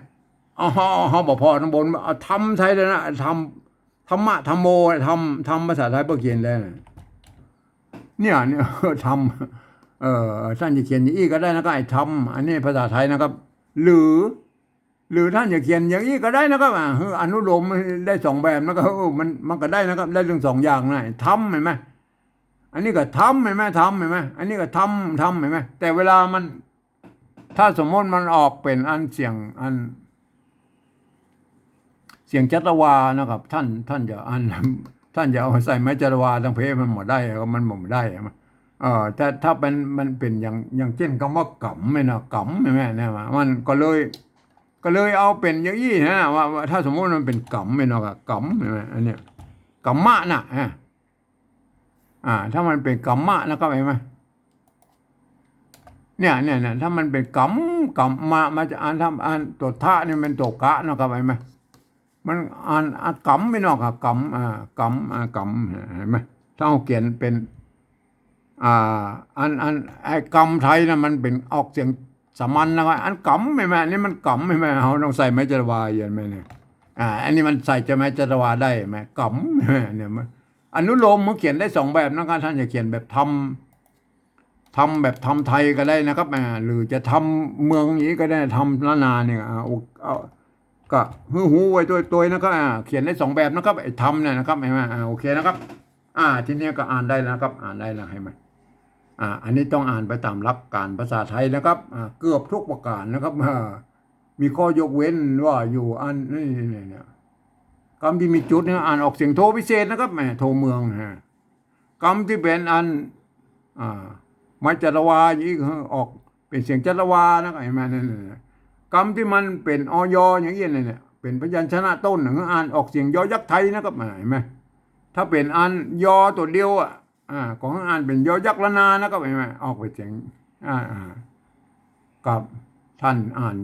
เอา เอา เอาบ่พอตังบน เอาธรรมไทยเลยนะ ธรรม ธรรมะ ธัมโม ธรรม ธรรมภาษาไทยเปิ้นเขียนแล้วนะ เนี่ย เนี่ย ธรรม เอ่อ ท่านจะเขียนอย่างอี้ก็ได้นะครับ ไอ้ธรรม อันนี้ภาษาไทยนะครับ หรือ หรือท่านจะเขียนอย่างอี้ก็ได้นะครับ อ่า คืออนุโลมได้สองแบบนะครับ เออ มัน มันก็ได้นะครับ ได้ทั้งสองอย่างนะ ธรรม หันก่อ อันนี้ก็ธรรม หันก่อ ธรรม หันก่อ อันนี้ก็ธรรม ธรรม หันก่อ แต่เวลามัน ถ้าสมมติมันออกเป๋นอันเสียง อัน เสียงจัตวานะครับ ท่าน ท่านจะอัน ท่านจะเอาใส่ไม้จัตวาตังเพมันบ่ได้ครับ มันบ่ได้ครับ เอ่อ ถ้า ถ้าเป๋น มันเป๋นอย่าง อย่างเจ้นกำว่ากำเนี่ยนะ กำเนี่ยนะ มันก็เลย ก็เลยเอาเป๋นอย่างอี้นะ ว่า ว่าถ้าสมมติมันเป๋นกำเนี่ยเนาะ กำเนี่ย อันเนี้ย กำมะนะ อ่า อ่า ถ้ามันเป๋นกำมะนะครับ หันก่อ เนี่ย เนี่ย เนี่ย ถ้ามันเป๋นกำ กำมะ มันจะอ่าน ถ้าอ่านตั๋วทะเนี่ยมันตั๋วกะนะครับ หันก่อ มันอ่าน อ่านกำไปนอกอะ กำ อ่า กำ อ่า กำ หันก่อ ถ้าเฮาเขียนเป๋น อ่า อัน อัน ไอ้กำไทยนะ มันเป๋นออกเสียงสามัญนะครับ อันกำ หันก่อ อันนี้มันกำ หันก่อ เฮาต้องใส่ไม้จัตวา หันก่อ เนี่ย อ่า อันนี้มันใส่ไม้จัตวาได้ หันก่อ กำ เนี่ย มัน อนุโลมมันเขียนได้สองแบบนะครับ ท่านจะเขียนแบบธรรม ธรรมแบบธรรมไทยก็ได้นะครับ อ่า หรือจะธรรมเมืองอย่างอี้ก็ได้ ธรรมล้านนาเนี่ย อ่า โอ เอา ก็หื้อฮู้ไว้ตวยๆ นะครับ อ่า เขียนได้สองแบบนะครับ ไอ้ธรรมเนี่ยนะครับ หันก่อ อ่า โอเคนะครับ อ่า ทีนี้ก็อ่านได้แล้วนะครับ อ่านได้แล้ว หันก่อ อ่า อันนี้ต้องอ่านไปต๋ามหลักการภาษาไทยนะครับ อ่า เกือบทุกประการนะครับ อ่า มีข้อยกเว้นว่าอยู่อัน นี่ นี่ เนี่ย กำตี้มีจุดเนี่ยอ่านออกเสียงโทพิเศษนะครับ แหม โทเมืองฮะ กำตี้เป๋นอัน อ่า ไม้จัตวาอย่างอี้ก็ออกเป๋นเสียงจัตวานะครับ หันก่อ นั่นน่ะ กำตี้มันเป๋น อ ยอ อย่างอี้เนี่ย เป๋นพยัญชนะต้นน่ะ อ่านออกเสียงยอยักษ์ไทยนะครับ หันก่อ ถ้าเป๋นอันยอตั๋วเดียวอะ อ่า ก็อ่านเป๋นยอยักษ์ล้านนานะครับ หันก่อ ออกเป๋นเสียง อ่า อ่า ครับ ท่านอ่าน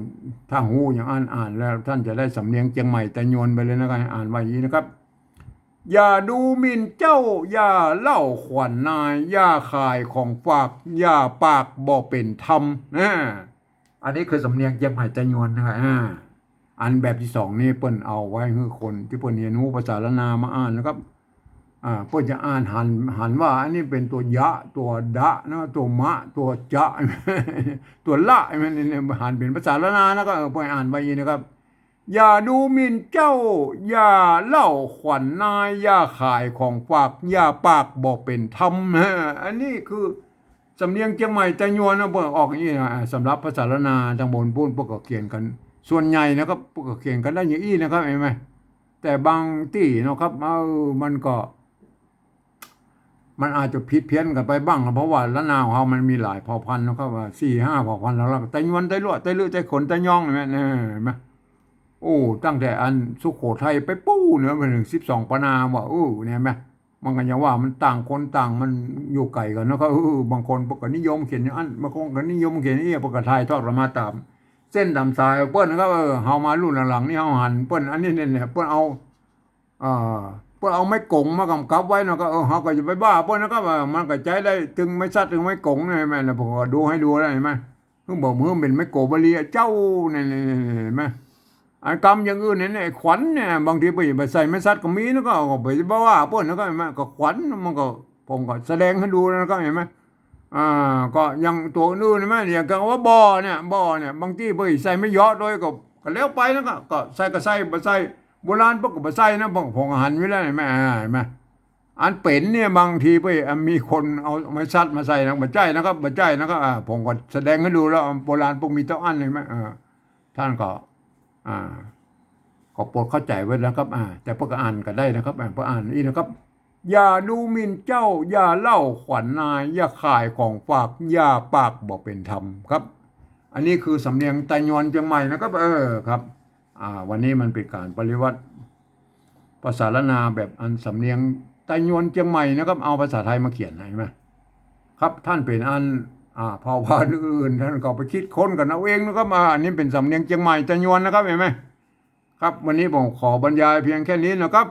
ถ้าฮู้อย่างอั้น อ่านแล้วท่านจะได้สำเนียงเจียงใหม่ไตยวนไปเลยนะครับ อ่านว่าอย่างนี้นะครับ อย่าดูหมิ่นเจ้า อย่าเล่าขวัญนาย อย่าขายของฝาก อย่าปากบ่เป๋นธรรม อ่า อันนี้คือสำเนียงเจียงใหม่ไตยวนนะครับ อ่า อันแบบตี้สองนี่เปิ้นเอาไว้หื้อคนตี้เปิ้นเฮียนฮู้ภาษาล้านนามาอ่านนะครับ อ่า เปิ้นจะอ่านหัน หันว่าอันนี้เป๋นตั๋วยะ ตั๋วดะนะ ตั๋วมะ ตั๋วจะ ตั๋วละ มันเนี่ย หันเป๋นภาษาล้านนานะ ก็ เออ เปิ้นอ่านว่าอย่างนี้นะครับ อย่าดูหมิ่นเจ้า อย่าเล่าขวัญนาย อย่าขายของฝาก อย่าปากบ่เป๋นธรรม อันนี้คือ สำเนียงเจียงใหม่ไตยวนนะ เปิ้นออกอย่างนี้นะ อ่า สำหรับภาษาล้านนาตางบนปู๊น เปิ้นก็เขียนกั๋น ส่วนใหญ่นะครับ เปิ้นก็เขียนกั๋นได้อย่างอี้นะครับ หันก่อ แต่บางตี้เนาะครับ เออ มันก็ มันอาจจะผิดเพี้ยนกั๋นไปบ้างนะ เพราะว่าล้านนาของเฮามันมีหลายเผ่าพันธุ์นะครับ ว่าสี่ห้าเผ่าพันธุ์แล้ว ไตยวน ไตลัว ไตลือ ไตขน ไตยอง หันก่อ เนี่ย หันก่อ โอ้ ตั้งแต่อันสุโขทัยไปปู๊นเหนือไปเถิงสิบสองปะนาว่ะ เออ เนี่ยหันก่อ มันก็อย่างว่ามันต่างคนต่างมันอยู่ไก๋กั๋นนะครับ เออ บางคนเปิ้นก็นิยมเขียนอย่างอั้น บางคนก็นิยมเขียนอย่างอี้ เปิ้นก็ถ่ายทอดกั๋นมาต๋ามเส้นต๋ามสายเปิ้นนะครับ เออ เฮามารุ่นหลังๆ นี่เฮาหันเปิ้นอันนี้เนี่ย เปิ้นเอา เอ่อ เปิ้นเอาไม้ก๋งมากำกับไว้เนาะ ก็ เออ เฮาก็อย่าไปว่าเปิ้นนะครับ เออ มันก็ใจ๊ได้ตึงไม้สัดตึงไม้ก๋งเนี่ย แม่นแล้ว ผมก็ดูให้ดูแล้ว หันก่อ เพิ่นบอกเพิ่นเป๋นไม้โกบาลีอะเจ้า เนี่ย เนี่ย เนี่ย หันก่อ อันกำอย่างอื่นเนี่ย เนี่ย ไอ้ขวัญเนี่ย บางทีไป ไปใส่ไม้สัดก็มีนะ ก็ ก็ไปบ่ว่าเปิ้นนะ ก็หันก่อ ก็ขวัญมันก็ ผมก็แสดงหื้อดูนะ ก็หันก่อ อ่า ก็อย่างตั๋วอื่นๆ หันก่อ อย่างกำว่าบ่อเนี่ย บ่อเนี่ย บางทีไปใส่ไม้ยอโดยก็ ก็แล้วไปนะ ก็ ก็ใส่ก็ใส่ บ่ใส่ โบราณเปิ้นก็บ่ใส่นะ ผม ผมก็หันไว้แล้ว หันก่อ อ่า หันก่อ อันเป๋นเนี่ย บางทีไป อ่ะ มีคนเอาไม้สัดมาใส่นะ บ่ใจ้นะครับ บ่ใจ้นะครับ อ่า ผมก็แสดงหื้อดูแล้ว โบราณเปิ้นมีเต้าอั้น หันก่อ อ่า ท่านก็ อ่า ก็โปรดเข้าใจ๋ไว้นะครับ อ่า แต่เปิ้นก็อ่านก็ได้นะครับ อ่า เปิ้นอ่านอี้นะครับ อย่าดูหมิ่นเจ้า อย่าเล่าขวัญนาย อย่าขายของฝาก อย่าปากบ่เป๋นธรรมครับ อันนี้คือสำเนียงไตยวนเจียงใหม่นะครับ เออ ครับ อ่า วันนี้มันเป๋นก๋านปริวัติภาษาล้านนาแบบอันสำเนียงไตยวนเจียงใหม่นะครับ เอาภาษาไทยมาเขียน หันก่อ ครับ ท่านเป๋นอัน อ่า เผ่าพันธุ์อื่น ท่านก็ไปคิดค้นกั๋นเอาเองนะครับ อ่า อันนี้เป๋นสำเนียงเจียงใหม่ไตยวนนะครับ หันก่อ ครับ วันนี้ผมขอบรรยายเพียงแค่นี้นะครับ